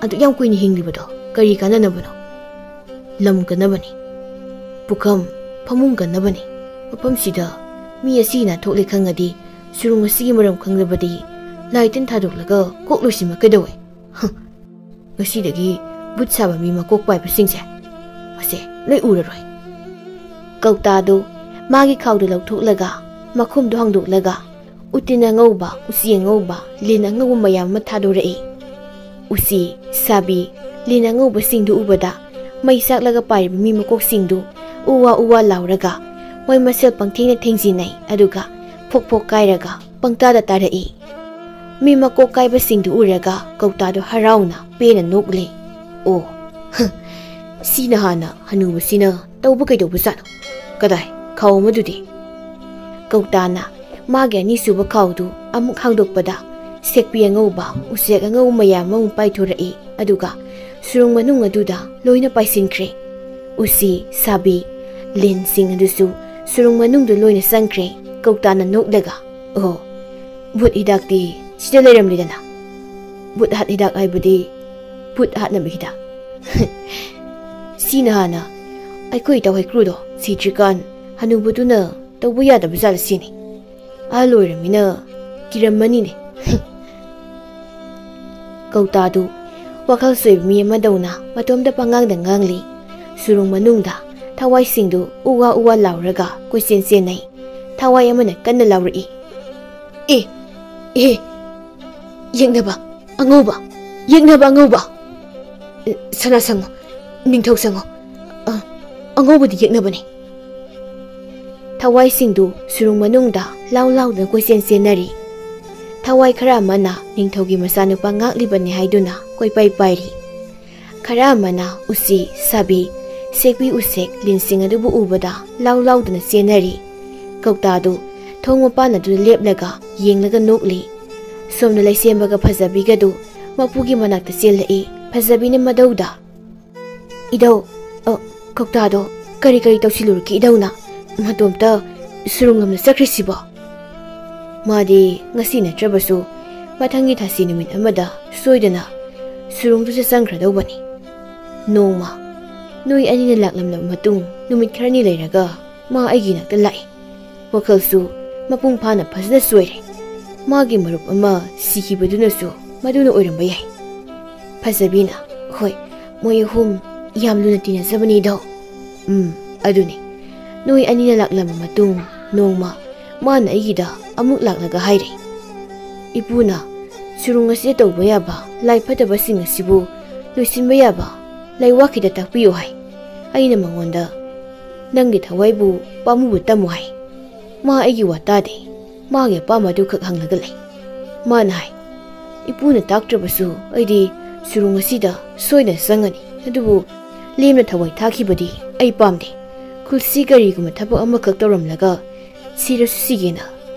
ꯑꯗꯨꯛ ꯌꯥꯝ ꯀꯨꯏꯅ ꯍꯤꯡꯂꯤꯕꯗꯣ ꯀꯔꯤ ꯀꯥꯟꯅꯅꯕꯅꯣ?" "ꯂꯝ ꯀꯟꯅꯕꯅꯤ, ꯄꯨꯈꯝ ꯐꯃꯨꯡ ꯀꯟꯅꯕꯅꯤ꯫ ꯃꯐꯝꯁꯤꯗ ꯃꯤ ꯑꯁꯤ ꯅꯥꯟꯊꯣꯛꯂꯦ ꯈꯪꯉꯗꯤ, ꯁꯨꯔꯨꯡ ꯑꯁꯤꯒꯤ ꯃꯔꯝ ꯈꯪꯂꯕꯗꯤ ꯂꯥꯏ ꯇꯤꯟ ꯊꯥꯗꯣꯛꯂꯒ ꯀꯣꯛ ꯂꯣꯏꯁꯤꯟꯕ ꯀꯩꯗꯧꯋꯦ? ꯍ, ꯉꯁꯤꯗꯒꯤ ꯕꯨꯠ ꯁꯥꯕ ꯃꯤ ꯃꯀꯣꯛ ꯄꯥꯏꯕꯁꯤꯡꯁꯦ, ꯃꯁꯦ ꯂꯣꯏ ꯎꯔꯔꯣꯏ꯫" ꯀꯧꯇꯥꯗꯨ ꯃꯥꯒꯤ ꯈꯥꯎꯗꯨ ꯂꯧꯊꯣꯛꯂꯒ ꯃꯈꯨꯝꯗꯨ ꯍꯥꯡꯗꯣꯛꯂꯒ ꯎꯇꯤꯟ ꯑꯉꯧꯕ, ꯎꯆꯤ ꯑꯉꯧꯕ, ꯂꯤꯟ ꯑꯉꯧꯕ ꯃꯌꯥꯝ ꯑꯃ ꯊꯥꯗꯣꯔꯛꯏ꯫ ꯎꯆꯤ, ꯁꯥꯕꯤ, ꯂꯤꯟ ꯑꯉꯧꯕꯁꯤꯡꯗꯨ ꯎꯕꯗ ꯃꯩ ꯆꯥꯛꯂꯒ ꯄꯥꯏꯔꯤꯕ ꯃꯤ ꯃꯀꯣꯛꯁꯤꯡꯗꯨ ꯎ ꯋꯥ ꯎ ꯋꯥ ꯂꯥꯎꯔꯒ ꯃꯣꯏ ꯃꯁꯦꯜ ꯄꯪꯊꯦꯡꯅ ꯊꯦꯡꯖꯤꯟꯅꯩ, ꯑꯗꯨꯒ ꯐꯣꯛ ꯐꯣꯛ ꯀꯥꯏꯔꯒ ꯄꯪꯇꯥꯗ ꯇꯥꯔꯛꯏ꯫ ꯃꯤ ꯃꯀꯣꯛ ꯀꯥꯏꯕꯁꯤꯡꯗꯨ ꯎꯔꯒ ꯀꯧꯇꯥꯗꯣ ꯍꯔꯥꯎꯅ ꯄꯦꯟꯅ ꯅꯣꯛꯂꯦ꯫ "ꯑꯣ, ꯍ, ꯁꯤꯅ ꯍꯥꯟꯅ ꯍꯅꯨꯕꯁꯤꯅ ꯇꯧꯕ ꯀꯩꯗꯧꯕꯖꯥꯠꯅꯣ? ꯀꯗꯥꯏ, ꯈꯥꯎ ꯑꯃꯗꯨꯗꯤ?" ꯀꯧꯇꯥꯅ ꯃꯥꯒꯤ ꯑꯅꯤꯁꯨꯕ ꯈꯥꯎꯗꯨ ꯑꯃꯨꯛ ꯍꯥꯡꯗꯣꯛꯄꯗ, ꯁꯦꯛꯄꯤ ꯑꯉꯧꯕ, ꯎꯆꯦꯛ ꯑꯉꯧꯕ ꯃꯌꯥꯝ ꯑꯃ ꯄꯥꯏꯊꯣꯔꯛꯏ꯫ ꯑꯗꯨꯒ ꯁꯨꯔꯨꯡ ꯃꯅꯨꯡ ꯑꯗꯨꯗ ꯂꯣꯏꯅ ꯄꯥꯏꯁꯤꯟꯈ꯭ꯔꯦ꯫ ꯎꯁꯤ, ꯁꯥꯕꯤ, ꯂꯤꯟꯁꯤꯡ ꯑꯗꯨꯁꯨ ꯁꯨꯔꯨꯡ ꯃꯅꯨꯡꯗ ꯂꯣꯏꯅ ꯆꯪꯈ꯭ꯔꯦ꯫ ꯀꯧꯇꯥꯅ ꯅꯣꯛꯂꯒ, "ꯑꯣ, ꯚꯨꯠ ꯍꯤꯗꯥꯛꯇꯤ ꯁꯤꯗ ꯂꯩꯔꯝꯂꯤꯗꯅ꯫ ꯚꯨꯠ ꯍꯥꯠ ꯍꯤꯗꯥꯛ ꯍꯥꯏꯕꯗꯤ ꯚꯨꯠ ꯍꯥꯠꯅꯕ ꯍꯤꯗꯥꯛ꯫ ꯁꯤꯅ ꯍꯥꯟꯅ ꯑꯩꯈꯣꯏ ꯏꯇꯥꯎ ꯍꯩꯀ꯭ꯔꯨꯗꯣ ꯁꯤꯗ꯭ꯔꯤꯀꯥꯟ ꯍꯅꯨꯕꯗꯨꯅ ꯇꯧꯕ ꯌꯥꯗꯕ ꯖꯥꯠꯂ ꯁꯤꯅꯤ꯫ ꯑꯍꯜ ꯑꯣꯏꯔꯃꯤꯅ ꯀꯤꯔꯝꯃꯅꯤꯅꯦ꯫" ꯀꯧꯇꯥꯗꯨ ꯋꯥꯈꯜ ꯁꯣꯏꯕ ꯃꯤ ꯑꯃꯗꯧꯅ ꯃꯇꯣꯝꯇ ꯄꯉꯥꯡꯗ ꯉꯥꯡꯂꯤ꯫ ꯁꯨꯔꯨꯡ ꯃꯅꯨꯡꯗ ꯊꯋꯥꯏꯁꯤꯡꯗꯨ ꯎꯋꯥ ꯎꯋꯥ ꯂꯥꯎꯔꯒ ꯀꯣꯏꯆꯦꯟ ꯆꯦꯟꯅꯩ꯫ ꯊꯋꯥꯏ ꯑꯃꯅ ꯀꯟꯅ ꯂꯥꯎꯔꯛꯏ, "ꯑꯦ, ꯑꯦ, ꯌꯦꯛꯅꯕ ꯑꯉꯧꯕ, ꯌꯦꯛꯅꯕ ꯑꯉꯧꯕ! ꯁꯅꯥ ꯁꯪꯉꯣ, ꯅꯤꯡꯊꯧ ꯁꯪꯉꯣ, ꯑ, ꯑꯉꯧꯕꯗꯤ ꯌꯦꯛꯅꯕꯅꯤ!" ꯊꯋꯥꯏꯁꯤꯡꯗꯨ ꯁꯨꯔꯨꯡ ꯃꯅꯨꯡꯗ ꯂꯥꯎ ꯂꯥꯎꯗꯨꯅ ꯀꯣꯏꯆꯦꯟ ꯆꯦꯟꯅꯔꯤ꯫ ꯊꯋꯥꯏ ꯈꯔ ꯑꯃꯅ ꯅꯤꯡꯊꯧꯒꯤ ꯃꯆꯥꯅꯨꯄꯥ ꯉꯥꯛꯂꯤꯕꯅꯤ ꯍꯥꯏꯗꯨꯅ ꯀꯣꯏꯄꯥꯏ ꯄꯥꯏꯔꯤ꯫ ꯈꯔ ꯑꯃꯅ ꯎꯆꯤ, ꯁꯥꯕꯤ, ꯁꯦꯛꯄꯤ ꯎꯆꯦꯛ, ꯂꯤꯟꯁꯤꯡ ꯑꯗꯨꯕꯨ ꯎꯕꯗ ꯂꯥꯎ ꯂꯥꯎꯗꯨꯅ ꯆꯦꯟꯅꯔꯤ꯫ ꯀꯧꯇꯥꯗꯨ ꯊꯣꯡ ꯃꯄꯥꯟ ꯑꯗꯨꯗ ꯂꯦꯞꯂꯒ ꯌꯦꯡꯂꯒ ꯅꯣꯛꯂꯤ꯫ ꯁꯣꯝꯗ ꯂꯩꯁꯦꯝꯕꯒ ꯐꯖꯕꯤꯒꯗꯨ ꯃꯄꯨꯒꯤ ꯃꯅꯥꯛꯇ ꯆꯦꯜꯂꯛꯏ꯫ ꯐꯖꯕꯤꯅ ꯃꯗꯧꯗ, "ꯏꯙꯧ, ꯑ, ꯀꯧꯇꯥꯗꯣ ꯀꯔꯤ ꯀꯔꯤ ꯇꯧꯁꯤꯜꯂꯨꯔꯒꯦ ꯏꯙꯧꯅ? ꯃꯇꯣꯝꯇ ꯁꯨꯔꯨꯡ ꯂꯣꯝꯗ ꯆꯠꯈ꯭ꯔꯤꯁꯤꯕꯣ?" "ꯃꯥꯗꯤ ꯉꯁꯤ ꯅꯠꯇ꯭ꯔꯕꯁꯨ ꯃꯊꯪꯒꯤ ꯊꯥꯁꯤ ꯅꯨꯃꯤꯠ ꯑꯃꯗ ꯁꯣꯏꯗꯅ ꯁꯨꯔꯨꯡꯗꯨꯗ ꯆꯪꯈ꯭ꯔꯗꯧꯕꯅꯤ꯫ ꯅꯣꯡꯃ ꯅꯣꯏ ꯑꯅꯤꯅ ꯂꯥꯛꯂꯝꯂꯕ ꯃꯇꯨꯡ ꯅꯨꯃꯤꯠ ꯈꯔꯅꯤ ꯂꯩꯔꯒ ꯃꯥ ꯑꯩꯒꯤ ꯅꯥꯛꯇ ꯂꯥꯛꯏ꯫ ꯋꯥꯈꯜꯁꯨ ꯃꯄꯨꯡ ꯐꯥꯅ ꯐꯖꯅ ꯆꯣꯏꯔꯦ꯫ ꯃꯥꯒꯤ ꯃꯔꯨꯞ ꯑꯃ ꯁꯤꯈꯤꯕꯗꯨꯅꯁꯨ ꯃꯗꯨꯅ ꯑꯣꯏꯔꯝꯕ ꯌꯥꯏ꯫" ꯐꯖꯕꯤꯅ, "ꯍꯣꯏ, ꯃꯣꯏ ꯑꯍꯨꯝ ꯌꯥꯝ ꯂꯨꯅ ꯇꯤꯟꯅꯖꯕꯅꯤꯗꯣ꯫" "ꯎꯝ, ꯑꯗꯨꯅꯤ꯫ ꯅꯣꯏ ꯑꯅꯤꯅ ꯂꯥꯛꯂꯝꯕ ꯃꯇꯨꯡ ꯅꯣꯡꯃ ꯃꯥꯅ ꯑꯩꯒꯤꯗ ꯑꯃꯨꯛ ꯂꯥꯛꯂꯒ ꯍꯥꯏꯔꯦ, 'ꯏꯄꯨꯅ ꯁꯨꯔꯨꯡ ꯑꯁꯤꯗ ꯇꯧꯕ ꯌꯥꯕ ꯂꯥꯏ ꯐꯠꯇꯕꯁꯤꯡ ꯑꯁꯤꯕꯨ ꯂꯣꯏꯁꯤꯟꯕ ꯌꯥꯕ ꯂꯥꯏꯋꯥ ꯈꯤꯇ ꯇꯥꯛꯄꯤꯌꯨ' ꯍꯥꯏ꯫ ꯑꯩꯅ ꯃꯉꯣꯟꯗ 'ꯅꯪꯒꯤ ꯊꯋꯥꯏꯕꯨ ꯄꯥꯝꯃꯨꯕ ꯇꯝꯃꯨ' ꯍꯥꯏ꯫ ꯃꯥ ꯑꯩꯒꯤ ꯋꯥ ꯇꯥꯗꯦ꯫ ꯃꯥꯒꯤ ꯑꯄꯥꯝꯕ ꯑꯗꯨꯈꯛ ꯍꯪꯂꯒ ꯂꯩ꯫ ꯃꯥꯅ ꯍꯥꯏ, "ꯏꯄꯨꯅ ꯇꯥꯛꯇ꯭ꯔꯕꯁꯨ ꯑꯩꯗꯤ ꯁꯨꯔꯨꯡ ꯑꯁꯤꯗ ꯁꯣꯏꯗꯅ ꯆꯪꯒꯅꯤ, ꯑꯗꯨꯕꯨ ꯂꯦꯝꯅ ꯊꯋꯥꯏ ꯊꯥꯈꯤꯕꯗꯤ ꯑꯩ ꯄꯥꯝꯗꯦ꯫ ꯈꯨꯜꯁꯤ ꯀꯔꯤꯒꯨꯝꯕ ꯊꯕꯛ ꯑꯃꯈꯛ ꯇꯧꯔꯝꯂꯒ ꯁꯤꯔꯁꯨ ꯁꯤꯒꯦꯅ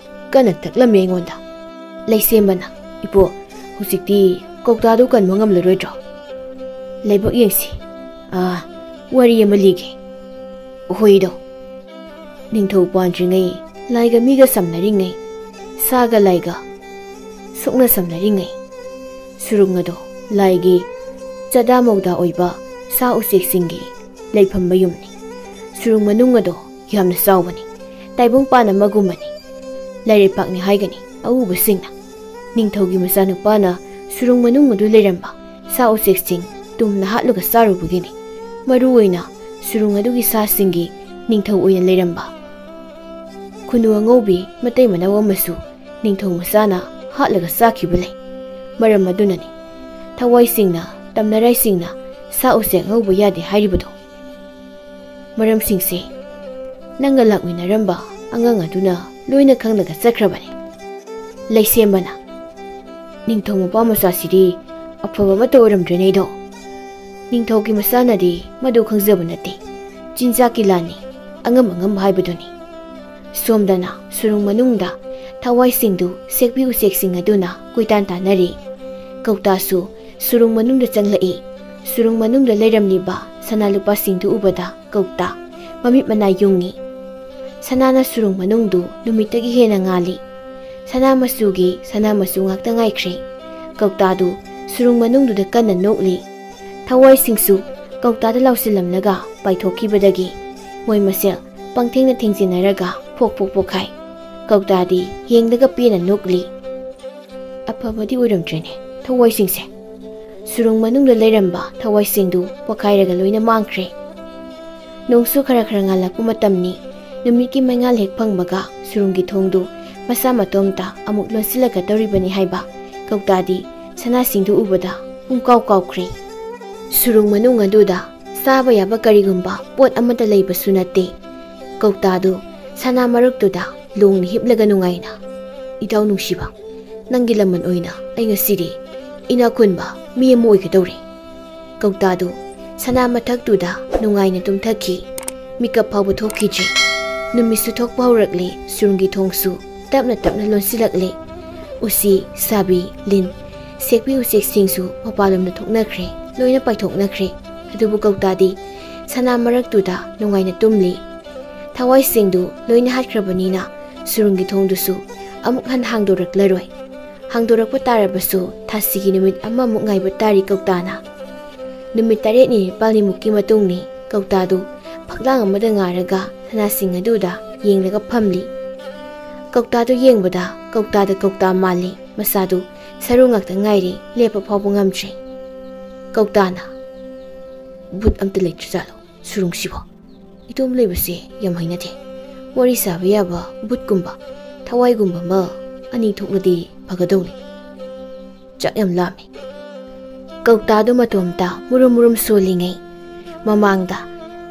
ꯀꯟꯅ ꯇꯛꯂꯝꯃꯤ ꯑꯩꯉꯣꯟꯗ꯫" ꯂꯩꯁꯦꯝꯕꯅ, "ꯏꯄꯣ, ꯍꯧꯖꯤꯛꯇꯤ ꯀꯧꯇꯥꯗꯨ ꯀꯟꯕ ꯉꯝꯂꯔꯣꯏꯗ꯭ꯔꯣ? ꯂꯥꯏꯕꯛ ꯌꯦꯡꯁꯤ꯫ ꯑꯥ, ꯋꯥꯔꯤ ꯑꯃ ꯂꯤꯒꯦ꯫ ꯎꯍꯣꯏꯗꯣ, ꯅꯤꯡꯊꯧ ꯄꯥꯟꯗ꯭ꯔꯤꯉꯩ, ꯂꯥꯏꯒ ꯃꯤꯒ ꯁꯝꯅꯔꯤꯉꯩ, ꯁꯥꯒ ꯂꯥꯏꯒ ꯁꯣꯛꯅ ꯁꯝꯅꯔꯤꯉꯩ, ꯁꯨꯔꯨꯡ ꯑꯗꯣ ꯂꯥꯏꯒꯤ ꯆꯥꯗꯥ ꯃꯧꯗꯥ ꯑꯣꯏꯕ ꯁꯥ ꯎꯆꯦꯛꯁꯤꯡꯒꯤ ꯂꯩꯐꯝ ꯃꯌꯨꯝꯅꯤ꯫ ꯁꯨꯔꯨꯡ ꯃꯅꯨꯡ ꯑꯗꯣ ꯌꯥꯝꯅ ꯆꯥꯎꯕꯅꯤ꯫ ꯇꯥꯏꯕꯪꯄꯥꯟ ꯑꯃꯒꯨꯝꯕꯅꯤ꯫ ꯂꯥꯏꯔꯩꯄꯥꯛꯅꯤ ꯍꯥꯏꯒꯅꯤ ꯑꯎꯕꯁꯤꯡꯅ꯫ ꯅꯤꯡꯊꯧꯒꯤ ꯃꯆꯥꯅꯨꯄꯥꯅ ꯁꯨꯔꯨꯡ ꯃꯅꯨꯡ ꯑꯗꯨ ꯂꯩꯔꯝꯕ ꯁꯥ ꯎꯆꯦꯛꯁꯤꯡ ꯇꯨꯝꯅ ꯍꯥꯠꯂꯒ ꯆꯥꯔꯨꯕꯒꯤꯅꯤ꯫ ꯃꯔꯨ ꯑꯣꯏꯅ ꯁꯨꯔꯨꯡ ꯑꯗꯨꯒꯤ ꯁꯥꯁꯤꯡꯒꯤ ꯅꯤꯡꯊꯧ ꯑꯣꯏꯅ ꯂꯩꯔꯝꯕ ꯈꯨꯅꯨ ꯑꯉꯧꯕꯤ ꯃꯇꯩ ꯃꯅꯥꯎ ꯑꯃꯁꯨ ꯅꯤꯡꯊꯧ ꯃꯆꯥꯅ ꯍꯥꯠꯂꯒ ꯆꯥꯈꯤꯕ ꯂꯩ꯫ ꯃꯔꯝ ꯑꯗꯨꯅꯅꯤ ꯊꯋꯥꯏꯁꯤꯡꯅ, ꯇꯝꯅꯔꯥꯏꯁꯤꯡꯅ ꯁꯥ ꯎꯆꯦꯛ ꯉꯧꯕ ꯌꯥꯗꯦ ꯍꯥꯏꯔꯤꯕꯗꯣ꯫ ꯃꯔꯝꯁꯤꯡꯁꯦ ꯅꯪꯒ ꯂꯥꯛꯃꯤꯟꯅꯔꯝꯕ ꯑꯉꯥꯡ ꯑꯗꯨꯅ ꯂꯣꯏꯅ ꯈꯪꯂꯒ ꯆꯠꯈ꯭ꯔꯕꯅꯤ꯫" ꯂꯩꯁꯦꯝꯕꯅ, "ꯅꯤꯡꯊꯧ ꯃꯄꯥ ꯃꯆꯥꯁꯤꯗꯤ ꯑꯐꯕ ꯑꯃꯠꯇ ꯑꯣꯏꯔꯝꯗ꯭ꯔꯦꯅꯦ ꯑꯩꯗꯣ꯫ ꯅꯤꯡꯊꯧꯒꯤ ꯃꯆꯥꯅꯗꯤ ꯃꯗꯨ ꯈꯪꯖꯕ ꯅꯠꯇꯦ꯫ ꯆꯤꯟꯖꯥꯛꯀꯤ ꯂꯥꯟꯅꯤ, ꯑꯉꯝ ꯑꯉꯝꯕ ꯍꯥꯏꯕꯗꯨꯅꯤ꯫" ꯁꯣꯝꯗꯅ ꯁꯨꯔꯨꯡ ꯃꯅꯨꯡꯗ ꯊꯋꯥꯏꯁꯤꯡꯗꯨ ꯁꯦꯛꯄꯤ ꯎꯆꯦꯛꯁꯤꯡ ꯑꯗꯨꯅ ꯀꯣꯏꯇꯥꯟ ꯇꯥꯟꯅꯔꯤ꯫ ꯀꯧꯇꯥꯁꯨ ꯁꯨꯔꯨꯡ ꯃꯅꯨꯡꯗ ꯆꯪꯂꯛꯏ꯫ ꯁꯨꯔꯨꯡ ꯃꯅꯨꯡꯗ ꯂꯩꯔꯝꯂꯤꯕ ꯁꯅꯥ ꯂꯨꯄꯥꯁꯤꯡꯗꯨ ꯎꯕꯗ ꯀꯧꯇꯥ ꯃꯃꯤꯠ ꯃꯅꯥ ꯌꯨꯡꯉꯤ꯫ ꯁꯅꯥꯅ ꯁꯨꯔꯨꯡ ꯃꯅꯨꯡꯗꯨ ꯅꯨꯃꯤꯠꯇꯒꯤ ꯍꯦꯟꯅ ꯉꯥꯜꯂꯤ꯫ ꯁꯅꯥ ꯃꯆꯨꯒꯤ ꯁꯅꯥ ꯃꯆꯨ ꯉꯥꯛꯇ ꯉꯥꯏꯈ꯭ꯔꯦ꯫ ꯀꯧꯇꯥꯗꯨ ꯁꯨꯔꯨꯡ ꯃꯅꯨꯡꯗꯨꯗ ꯀꯟꯅ ꯅꯣꯛꯂꯤ꯫ ꯊꯋꯥꯏꯁꯤꯡꯁꯨ ꯀꯧꯇꯥꯗ ꯂꯥꯎꯁꯤꯜꯂꯝꯂꯒ ꯄꯥꯏꯊꯣꯛꯈꯤꯕꯗꯒꯤ ꯃꯣꯏ ꯃꯁꯦꯜ ꯄꯪꯊꯦꯡꯅ ꯊꯦꯡꯖꯤꯟꯅꯔꯒ ꯐꯣꯛ ꯐꯣꯛ ꯄꯣꯛꯈꯥꯏ꯫ ꯀꯧꯇꯥꯗꯤ ꯌꯦꯡꯂꯒ ꯄꯦꯟꯅ ꯅꯣꯛꯂꯤ꯫ ꯑꯐꯕꯗꯤ ꯑꯣꯏꯔꯝꯗ꯭ꯔꯦꯅꯦ ꯊꯋꯥꯏꯁꯤꯡꯁꯦ꯫ ꯁꯨꯔꯨꯡ ꯃꯅꯨꯡꯗ ꯂꯩꯔꯝꯕ ꯊꯋꯥꯏꯁꯤꯡꯗꯨ ꯄꯣꯈꯥꯏꯔꯒ ꯂꯣꯏꯅ ꯃꯥꯡꯈ꯭ꯔꯦ꯫ ꯅꯣꯡꯁꯨ ꯈꯔ ꯈꯔ ꯉꯥꯜꯂꯛꯄ ꯃꯇꯝꯅꯤ꯫ ꯅꯨꯃꯤꯠꯀꯤ ꯃꯩꯉꯥꯜ ꯍꯦꯛ ꯐꯪꯕꯒ ꯁꯨꯔꯨꯡꯒꯤ ꯊꯣꯡꯗꯨ ꯃꯁꯥ ꯃꯇꯣꯝꯇ ꯑꯃꯨꯛ ꯂꯣꯟꯁꯤꯜꯂꯛꯀꯗꯧꯔꯤꯕꯅꯤ ꯍꯥꯏꯕ ꯀꯧꯇꯥꯗꯤ ꯁꯅꯥꯁꯤꯡꯗꯨ ꯎꯕꯗ ꯄꯨꯡꯀꯥꯎ ꯀꯥꯎꯈ꯭ꯔꯦ꯫ ꯁꯨꯔꯨꯡ ꯃꯅꯨꯡ ꯑꯗꯨꯗ ꯆꯥꯕ ꯌꯥꯕ ꯀꯔꯤꯒꯨꯝꯕ ꯄꯣꯠ ꯑꯃꯠꯇ ꯂꯩꯕꯁꯨ ꯅꯠꯇꯦ꯫ ꯀꯧꯇꯥꯗꯨ ꯁꯅꯥ ꯃꯔꯛꯇꯨꯗ ꯂꯣꯡꯅ ꯍꯤꯞꯂꯒ ꯅꯨꯡꯉꯥꯏꯅ "ꯏꯇꯥꯎ ꯅꯨꯡꯁꯤꯕ, ꯅꯪꯒꯤ ꯂꯃꯟ ꯑꯣꯏꯅ ꯑꯩ ꯉꯁꯤꯗꯤ ꯏꯅꯥꯛ ꯈꯨꯟꯕ ꯃꯤ ꯑꯃ ꯑꯣꯏꯒꯗꯧꯔꯦ꯫" ꯀꯧꯇꯥꯗꯨ ꯁꯅꯥ ꯃꯊꯛꯇꯨꯗ ꯅꯨꯡꯉꯥꯏꯅ ꯇꯨꯝꯊꯈꯤ꯫ ꯃꯤꯀꯞ ꯐꯥꯎꯕ ꯊꯣꯛꯈꯤꯗ꯭ꯔꯤ꯫ ꯅꯨꯃꯤꯠꯁꯨ ꯊꯣꯛꯄ ꯍꯧꯔꯛꯂꯦ꯫ ꯁꯨꯔꯨꯡꯒꯤ ꯊꯣꯡꯁꯨ ꯇꯞꯅ ꯇꯞꯅ ꯂꯣꯟꯁꯤꯜꯂꯛꯂꯦ꯫ ꯎꯆꯤ, ꯁꯥꯕꯤ, ꯂꯤꯟ, ꯁꯦꯛꯄꯤ ꯎꯆꯦꯛꯁꯤꯡꯁꯨ ꯃꯄꯥꯟꯂꯣꯝꯗ ꯊꯣꯛꯅꯈ꯭ꯔꯦ꯫ ꯂꯣꯏꯅ ꯄꯥꯏꯊꯣꯛꯅꯈ꯭ꯔꯦ꯫ ꯑꯗꯨꯕꯨ ꯀꯧꯇꯥꯗꯤ ꯁꯅꯥ ꯃꯔꯛꯇꯨꯗ ꯅꯨꯡꯉꯥꯏꯅ ꯇꯨꯝꯂꯤ꯫ ꯊꯋꯥꯏꯁꯤꯡꯗꯨ ꯂꯣꯏꯅ ꯍꯥꯠꯈ꯭ꯔꯕꯅꯤꯅ ꯁꯨꯔꯨꯡꯒꯤ ꯊꯣꯡꯗꯨꯁꯨ ꯑꯃꯨꯛ ꯍꯟꯅ ꯍꯥꯡꯗꯣꯔꯛꯂꯔꯣꯏ꯫ ꯍꯥꯡꯗꯣꯔꯛꯄ ꯇꯥꯔꯕꯁꯨ ꯊꯥꯁꯤꯒꯤ ꯅꯨꯃꯤꯠ ꯑꯃꯃꯨꯛ ꯉꯥꯏꯕ ꯇꯥꯔꯤ ꯀꯧꯇꯥꯅ꯫ ꯅꯨꯃꯤꯠ ꯇꯔꯦꯠꯅꯤ ꯅꯤꯄꯥꯜꯅꯤꯃꯨꯛꯀꯤ ꯃꯇꯨꯡꯅꯤ꯫ ꯀꯧꯇꯥꯗꯨ ꯐꯛꯂꯥꯡ ꯑꯃꯗ ꯉꯥꯔꯒ ꯁꯅꯥꯁꯤꯡ ꯑꯗꯨꯗ ꯌꯦꯡꯂꯒ ꯐꯝꯂꯤ꯫ ꯀꯧꯇꯥꯗꯨ ꯌꯦꯡꯕꯗ ꯀꯧꯇꯥꯗ ꯀꯧꯇꯥ ꯃꯥꯜꯂꯤ꯫ ꯃꯁꯥꯗꯨ ꯁꯔꯨ ꯉꯥꯛꯇ ꯉꯥꯏꯔꯦ, ꯂꯦꯞꯄ ꯐꯥꯎꯕ ꯉꯝꯗ꯭ꯔꯦ꯫ ꯀꯧꯇꯥꯅ, "ꯕꯨꯠ ꯑꯝꯇ ꯂꯩꯇ꯭ꯔꯖꯥꯠꯂꯣ ꯁꯨꯔꯨꯡꯁꯤꯕꯣ? ꯏꯇꯣꯝ ꯂꯩꯕꯁꯦ ꯌꯥꯝ ꯍꯩꯅꯗꯦ꯫ ꯋꯥꯔꯤ ꯁꯥꯕ ꯌꯥꯕ ꯕꯨꯠꯀꯨꯝꯕ, ꯊꯋꯥꯏꯒꯨꯝꯕ ꯑꯃ ꯑꯅꯤ ꯊꯣꯛꯂꯗꯤ ꯐꯒꯗꯧꯅꯤ꯫ ꯆꯥꯛ ꯌꯥꯝ ꯂꯥꯝꯃꯤ꯫" ꯀꯧꯇꯥꯗꯨ ꯃꯇꯣꯝꯇ ꯃꯨꯔꯨꯝ ꯃꯨꯔꯨꯝ ꯁꯣꯜꯂꯤꯉꯩ ꯃꯃꯥꯡꯗ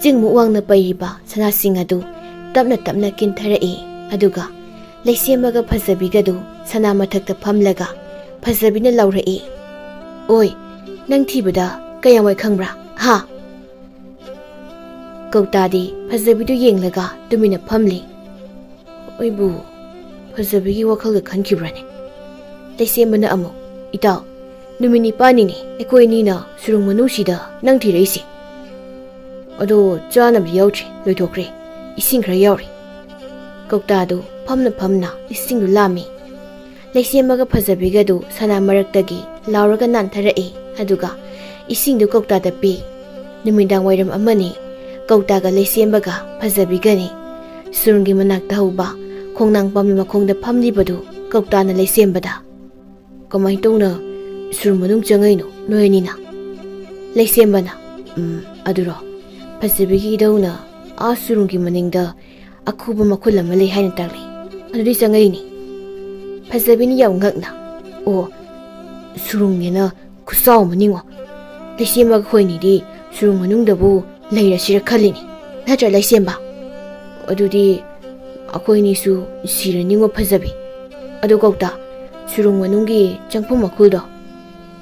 ꯆꯤꯡꯃꯨꯛ ꯋꯥꯡꯅ ꯄꯩꯔꯤꯕ ꯁꯅꯥꯁꯤꯡ ꯑꯗꯨ ꯇꯞꯅ ꯇꯞꯅ ꯀꯤꯟꯊꯔꯛꯏ꯫ ꯑꯗꯨꯒ ꯂꯩꯁꯦꯝꯕꯒ ꯐꯖꯕꯤꯒꯗꯨ ꯁꯅꯥ ꯃꯊꯛꯇ ꯐꯝꯂꯒ ꯐꯖꯕꯤꯅ ꯂꯥꯎꯔꯛꯏ, "ꯑꯣꯏ, ꯅꯪ ꯊꯤꯕꯗ ꯀꯌꯥꯝ ꯋꯥꯏ ꯈꯪꯕ꯭ꯔꯥ? ꯍꯥ?" ꯀꯧꯇꯥꯗꯤ ꯐꯖꯕꯤꯗꯨ ꯌꯦꯡꯂꯒ ꯇꯨꯃꯤꯟꯅ ꯐꯝꯂꯤ꯫ ꯑꯩꯕꯨ ꯐꯖꯕꯤꯒꯤ ꯋꯥꯈꯜꯒ ꯈꯟꯈꯤꯕ꯭ꯔꯥꯅꯦ? ꯂꯩꯁꯦꯝꯕꯅ ꯑꯃꯨꯛ, "ꯏꯇꯥꯎ, ꯅꯨꯃꯤꯠ ꯅꯤꯄꯥꯜꯅꯤꯅꯦ ꯑꯩꯈꯣꯏ ꯑꯅꯤꯅ ꯁꯨꯔꯨꯡ ꯃꯅꯨꯡꯁꯤꯗ ꯅꯪ ꯊꯤꯔꯛꯏꯁꯦ꯫ ꯑꯗꯣ ꯆꯥꯅꯕꯗꯤ ꯌꯥꯎꯗ꯭ꯔꯦ, ꯂꯣꯏꯊꯣꯛꯈ꯭ꯔꯦ꯫ ꯏꯁꯤꯡ ꯈꯔ ꯌꯥꯎꯔꯤ꯫" ꯀꯧꯇꯥꯗꯨ ꯐꯝꯅ ꯐꯝꯅ ꯏꯁꯤꯡꯗꯨ ꯂꯥꯝꯃꯤ꯫ ꯂꯩꯁꯦꯝꯕꯒ ꯐꯖꯕꯤꯒꯗꯨ ꯁꯅꯥ ꯃꯔꯛꯇꯒꯤ ꯂꯥꯎꯔꯒ ꯅꯥꯟꯊꯔꯛꯏ꯫ ꯑꯗꯨꯒ ꯏꯁꯤꯡꯗꯨ ꯀꯧꯇꯥꯗ ꯄꯤ꯫ ꯅꯨꯃꯤꯗꯥꯡ ꯋꯥꯏꯔꯝ ꯑꯃꯅꯤ꯫ ꯀꯧꯇꯥꯒ ꯂꯩꯁꯦꯝꯕꯒ ꯐꯖꯕꯤꯒꯅꯤ꯫ ꯁꯨꯔꯨꯡꯒꯤ ꯃꯅꯥꯛꯇ ꯍꯧꯕ ꯈꯣꯡꯅꯥꯡ ꯄꯥꯝꯕꯤ ꯃꯈꯣꯡꯗ ꯐꯝꯂꯤꯕꯗꯨ ꯀꯧꯇꯥꯅ ꯂꯩꯁꯦꯝꯕꯗ, "ꯀꯃꯥꯏ ꯇꯧꯅ ꯁꯨꯔꯨꯡ ꯃꯅꯨꯡ ꯆꯪꯉꯛꯏꯅꯣ ꯅꯣꯏ ꯑꯅꯤꯅ?" ꯂꯩꯁꯦꯝꯕꯅ, "ꯎꯝ, ꯑꯗꯨꯔꯣ? ꯐꯖꯕꯤꯒꯤ ꯏꯙꯧꯅ ꯑꯥ ꯁꯨꯔꯨꯡꯒꯤ ꯃꯅꯤꯡꯗ ꯑꯈꯨꯕ ꯃꯈꯨꯜ ꯑꯃ ꯂꯩ ꯍꯥꯏꯅ ꯇꯥꯛꯂꯛꯏ꯫ ꯑꯗꯨꯗꯤ ꯆꯪꯉꯛꯏꯅꯤ꯫" ꯐꯖꯕꯤꯅ ꯌꯥꯝ ꯉꯛꯅ, "ꯑꯣ, ꯁꯨꯔꯨꯡꯅꯦꯅ ꯈꯨꯆꯥꯎ ꯑꯃ ꯅꯤꯡꯉꯣ꯫ ꯂꯩꯁꯦꯝꯕꯒ ꯑꯩꯈꯣꯏꯅꯤꯗꯤ ꯁꯨꯔꯨꯡ ꯃꯅꯨꯡꯗꯕꯨ ꯂꯩꯔꯁꯤꯔ ꯈꯜꯂꯤꯅꯤ꯫ ꯅꯠꯇ꯭ꯔ ꯂꯩꯁꯦꯝꯕ? ꯑꯗꯨꯗꯤ ꯑꯩꯈꯣꯏꯅꯤꯁꯨ ꯁꯤꯔꯅꯤꯉꯣ ꯐꯖꯕꯤ꯫ ꯑꯗꯨ ꯀꯧꯇꯥ, ꯁꯨꯔꯨꯡ ꯃꯅꯨꯡꯒꯤ ꯆꯪꯐꯝ ꯃꯈꯨꯜꯗꯣ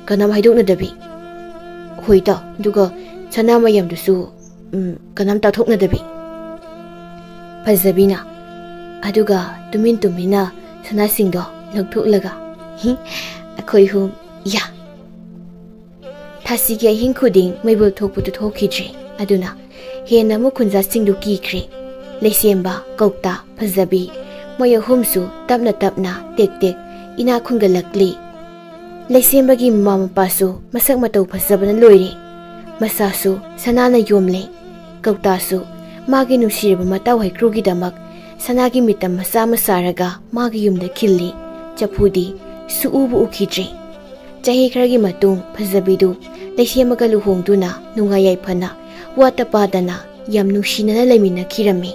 ꯀꯅꯥꯝ ꯍꯥꯏꯗꯣꯛꯅꯗꯕꯤ꯫ ꯍꯣꯏ ꯇꯥ, ꯑꯗꯨꯒ ꯁꯅꯥ ꯃꯌꯥꯝꯗꯨꯁꯨ, ꯎꯝ, ꯀꯅꯥꯝ ꯇꯥꯊꯣꯛꯅꯗꯕꯤ꯫ ꯐꯖꯕꯤꯅ, ꯑꯗꯨꯒ ꯇꯨꯃꯤꯟ ꯇꯨꯃꯤꯟꯅ ꯁꯅꯥꯁꯤꯡꯗꯣ ꯂꯧꯊꯣꯛꯂꯒ, "ꯍꯤ, ꯑꯩꯈꯣꯏ ꯑꯍꯨꯝ, ꯌꯥ!" ꯊꯥꯁꯤꯒꯤ ꯑꯍꯤꯡ ꯈꯨꯗꯤꯡ ꯃꯩꯕꯨꯜ ꯊꯣꯛꯄꯗꯨ ꯊꯣꯛꯈꯤꯗ꯭ꯔꯦ꯫ ꯑꯗꯨꯅ ꯍꯦꯟꯅ ꯑꯃꯨꯛ ꯈꯨꯟꯖꯥꯁꯤꯡꯗꯨ ꯀꯤꯈ꯭ꯔꯦ꯫ ꯂꯩꯁꯦꯝꯕ, ꯀꯧꯇꯥ, ꯐꯖꯕꯤ, ꯃꯣꯏ ꯑꯍꯨꯝꯁꯨ ꯇꯞꯅ ꯇꯞꯅ ꯇꯦꯛ ꯇꯦꯛ ꯏꯅꯥꯛ ꯈꯨꯟꯒꯠꯂꯛꯂꯤ꯫ ꯂꯩꯁꯦꯝꯕꯒꯤ ꯃꯃꯥ ꯃꯄꯥꯁꯨ ꯃꯁꯛ ꯃꯇꯧ ꯐꯖꯕꯅ ꯂꯣꯏꯔꯦ꯫ ꯃꯁꯥꯁꯨ ꯁꯅꯥꯅ ꯌꯣꯝꯂꯦ꯫ ꯀꯧꯇꯥꯁꯨ ꯃꯥꯒꯤ ꯅꯨꯡꯁꯤꯔꯕ ꯃꯇꯥꯎ ꯍꯩꯀ꯭ꯔꯨꯒꯤꯗꯃꯛ ꯁꯅꯥꯒꯤ ꯃꯤꯇꯝ ꯃꯆꯥ ꯑꯃ ꯁꯥꯔꯒ ꯃꯥꯒꯤ ꯌꯨꯝꯗ ꯈꯤꯜꯂꯤ꯫ ꯆꯐꯨꯗꯤ ꯁꯨꯛꯎꯕꯨ ꯎꯈꯤꯗ꯭ꯔꯦ꯫ ꯆꯍꯤ ꯈꯔꯒꯤ ꯃꯇꯨꯡ ꯐꯖꯕꯤꯗꯨ ꯂꯩꯁꯦꯝꯕꯒ ꯂꯨꯍꯣꯡꯗꯨꯅ ꯅꯨꯡꯉꯥꯏ ꯌꯥꯏꯐꯅ ꯋꯥꯠꯇ ꯄꯥꯗꯅ ꯌꯥꯝ ꯅꯨꯡꯁꯤꯅꯅ ꯂꯩꯃꯤꯟꯅꯈꯤꯔꯝꯃꯤ꯫